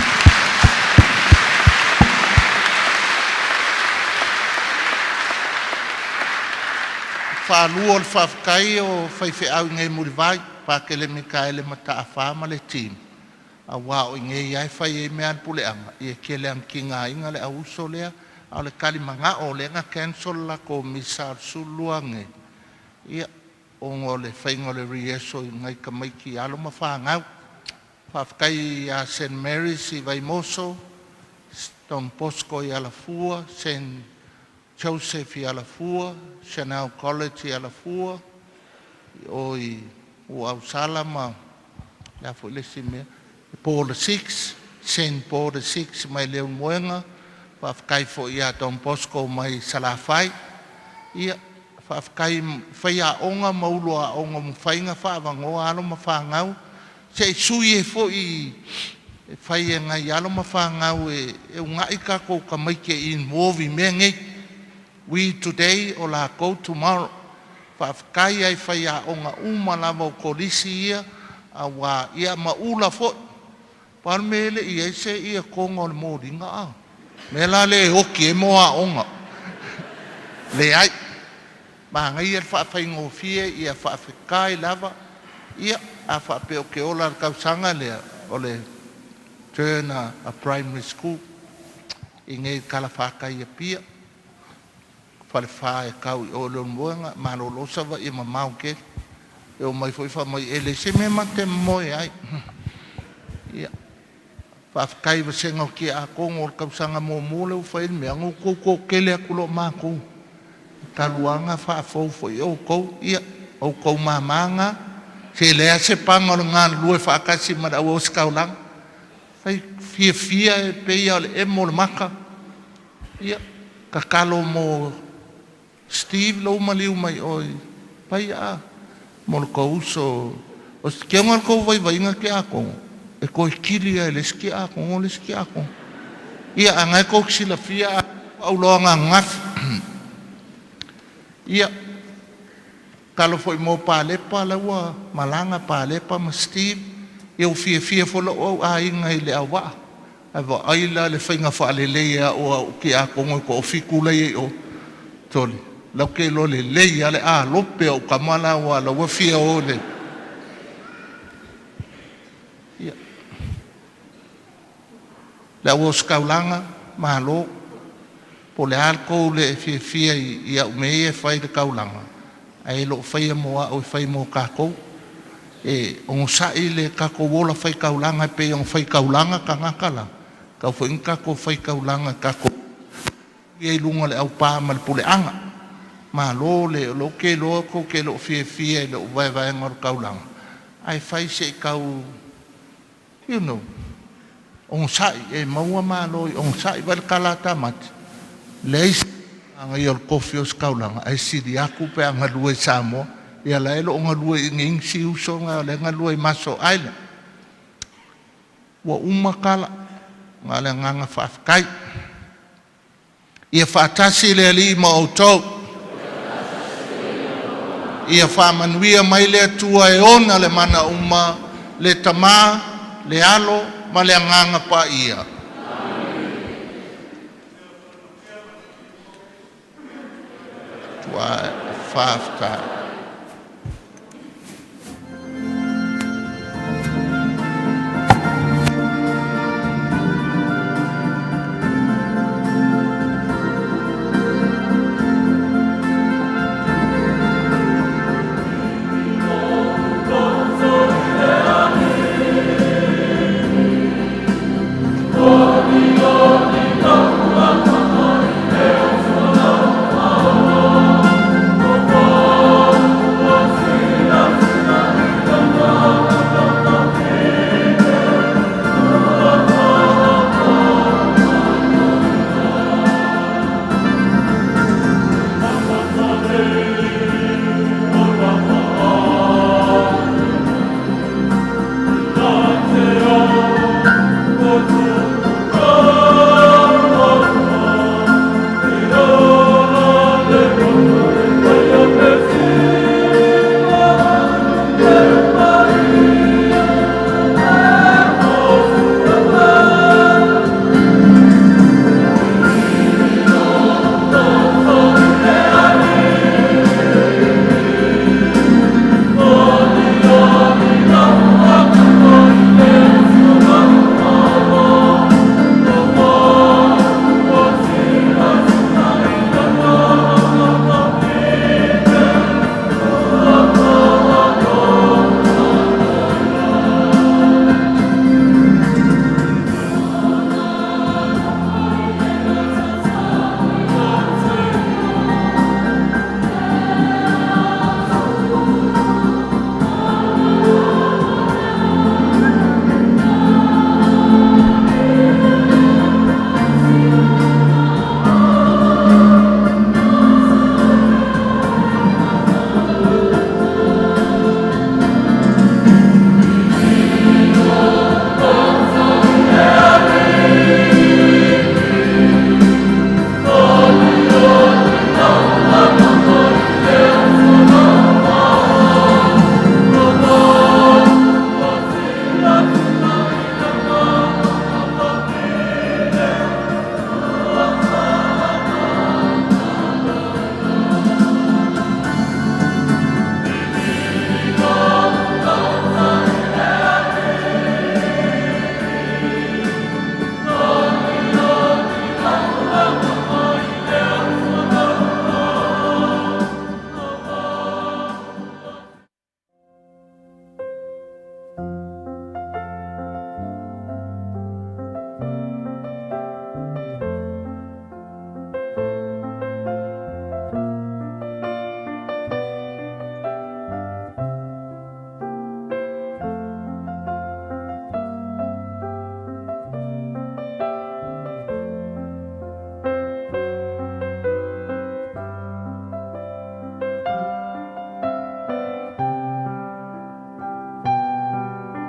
Faafetai lua o le faafetai o faifeau i inei i Mulivai, Patele Mikaele Mataafa ma le team aua o i inei lava e fai ai mea a le puleaga. Ia e tele lava ina tigaina le au uso lea, a o le talimanao lea na cancel le latou misa o le 12 nei, ia ona o le faiga o le rehearsal i nai tamaiti alo ma fanau. Faafetai ia St Mary's i Vaimoso, Don Bosco i Alafua, St Joseph i Alafua, Chanel College i Alafua, o i Uausala ma le a foi le isi mea, Paul VI, St Paul VI mai Leulumoega, faafetai foi ia Don Bosco mai Salafai. Ia faafetai i faiaoga ma ulu aoga ua mafai ona faaavanoa alo ma fanau se i sui ai foi e fai e nai alo ma fanau e uunai tatou tamaiti e involve i mea nei. We today o latou tomorrow. Faafetai lava i faiaoga uma lava o Kolisi ia aua ia ma Ula foi. Pau le mea e le i i ai se toga o le moliga a. O le mea la lea e oti ai moa aoga. Leai, manaia le faafaigofie, ia faafetai lava. Ia a faapea ou te ola i le tausaga lea, o le turn a primary school i inei i le talafatai i Apia, Falefa e tau i o i Leulumoega, malolo Savaii e mamao tele. E omai foi fai mai e leai se mea ma te momoe ai. Ia faafetai i vasega o tiakono o le tausaga muamua lea ua fai ai le mea, na outou toatele atu loa matou, talu lava ona faafou foi outou, ia o outou mama na. Se leai lava se paga o le galulue faatasi ma le au ositaulaga. E fiafia e pei lava o le emo o le mata. Ia tatalo mo Steve lou maliu mai o i Paia mo le tou uso. O se o le tou vaivaiga tiakono, e toe kili lava e le isi tiakono le isi tiakono. Ia a na e tou te silafia a auloaga ananafi. Ia tatalo foi mo Palepa la ua malaga Palepa ma Steve. Ia ua fiafia foi lou au aiga i le auvaa. Ae vaai la le faiga faalelei e a'u au tiakono e toafitu la e i ai i o. Sole, lau te iloa lelei lava le alope o au tama la aua o la ua fia o i le Ia le au ositaulaga, malo. Po o le a le tou le fiafia i au mea ia e fai i le taulaga, ae le o faia mo au, e fai mo tatou. E onosai le tatou ola faitaulaga e pei ona faitaulaga tagata la, tatau foi ona tatou faitaulaga tatou ia i luga o le aupa ma le puleaga. Malo le, o lea ou te iloa tou te le o fiafia i lou vaevaega o le taulaga, ae fai se i tau onosai e maua malo i onosai. Vaai i le tala a Tamati, leai se manaia o le tofi o ositaulaga ae sili atu pe a galue i Samoa. Ia la e le o galue i inei nisi uso na o lea e galue i Marshall Island. Ua uma tala, na o le agaga faafetai. Ia faatasi le Alii ma outou. Ia faamanuia mai le Atua e ona le mana uma, le Tama, le Alo ma le Agaga Paia. Faafetai.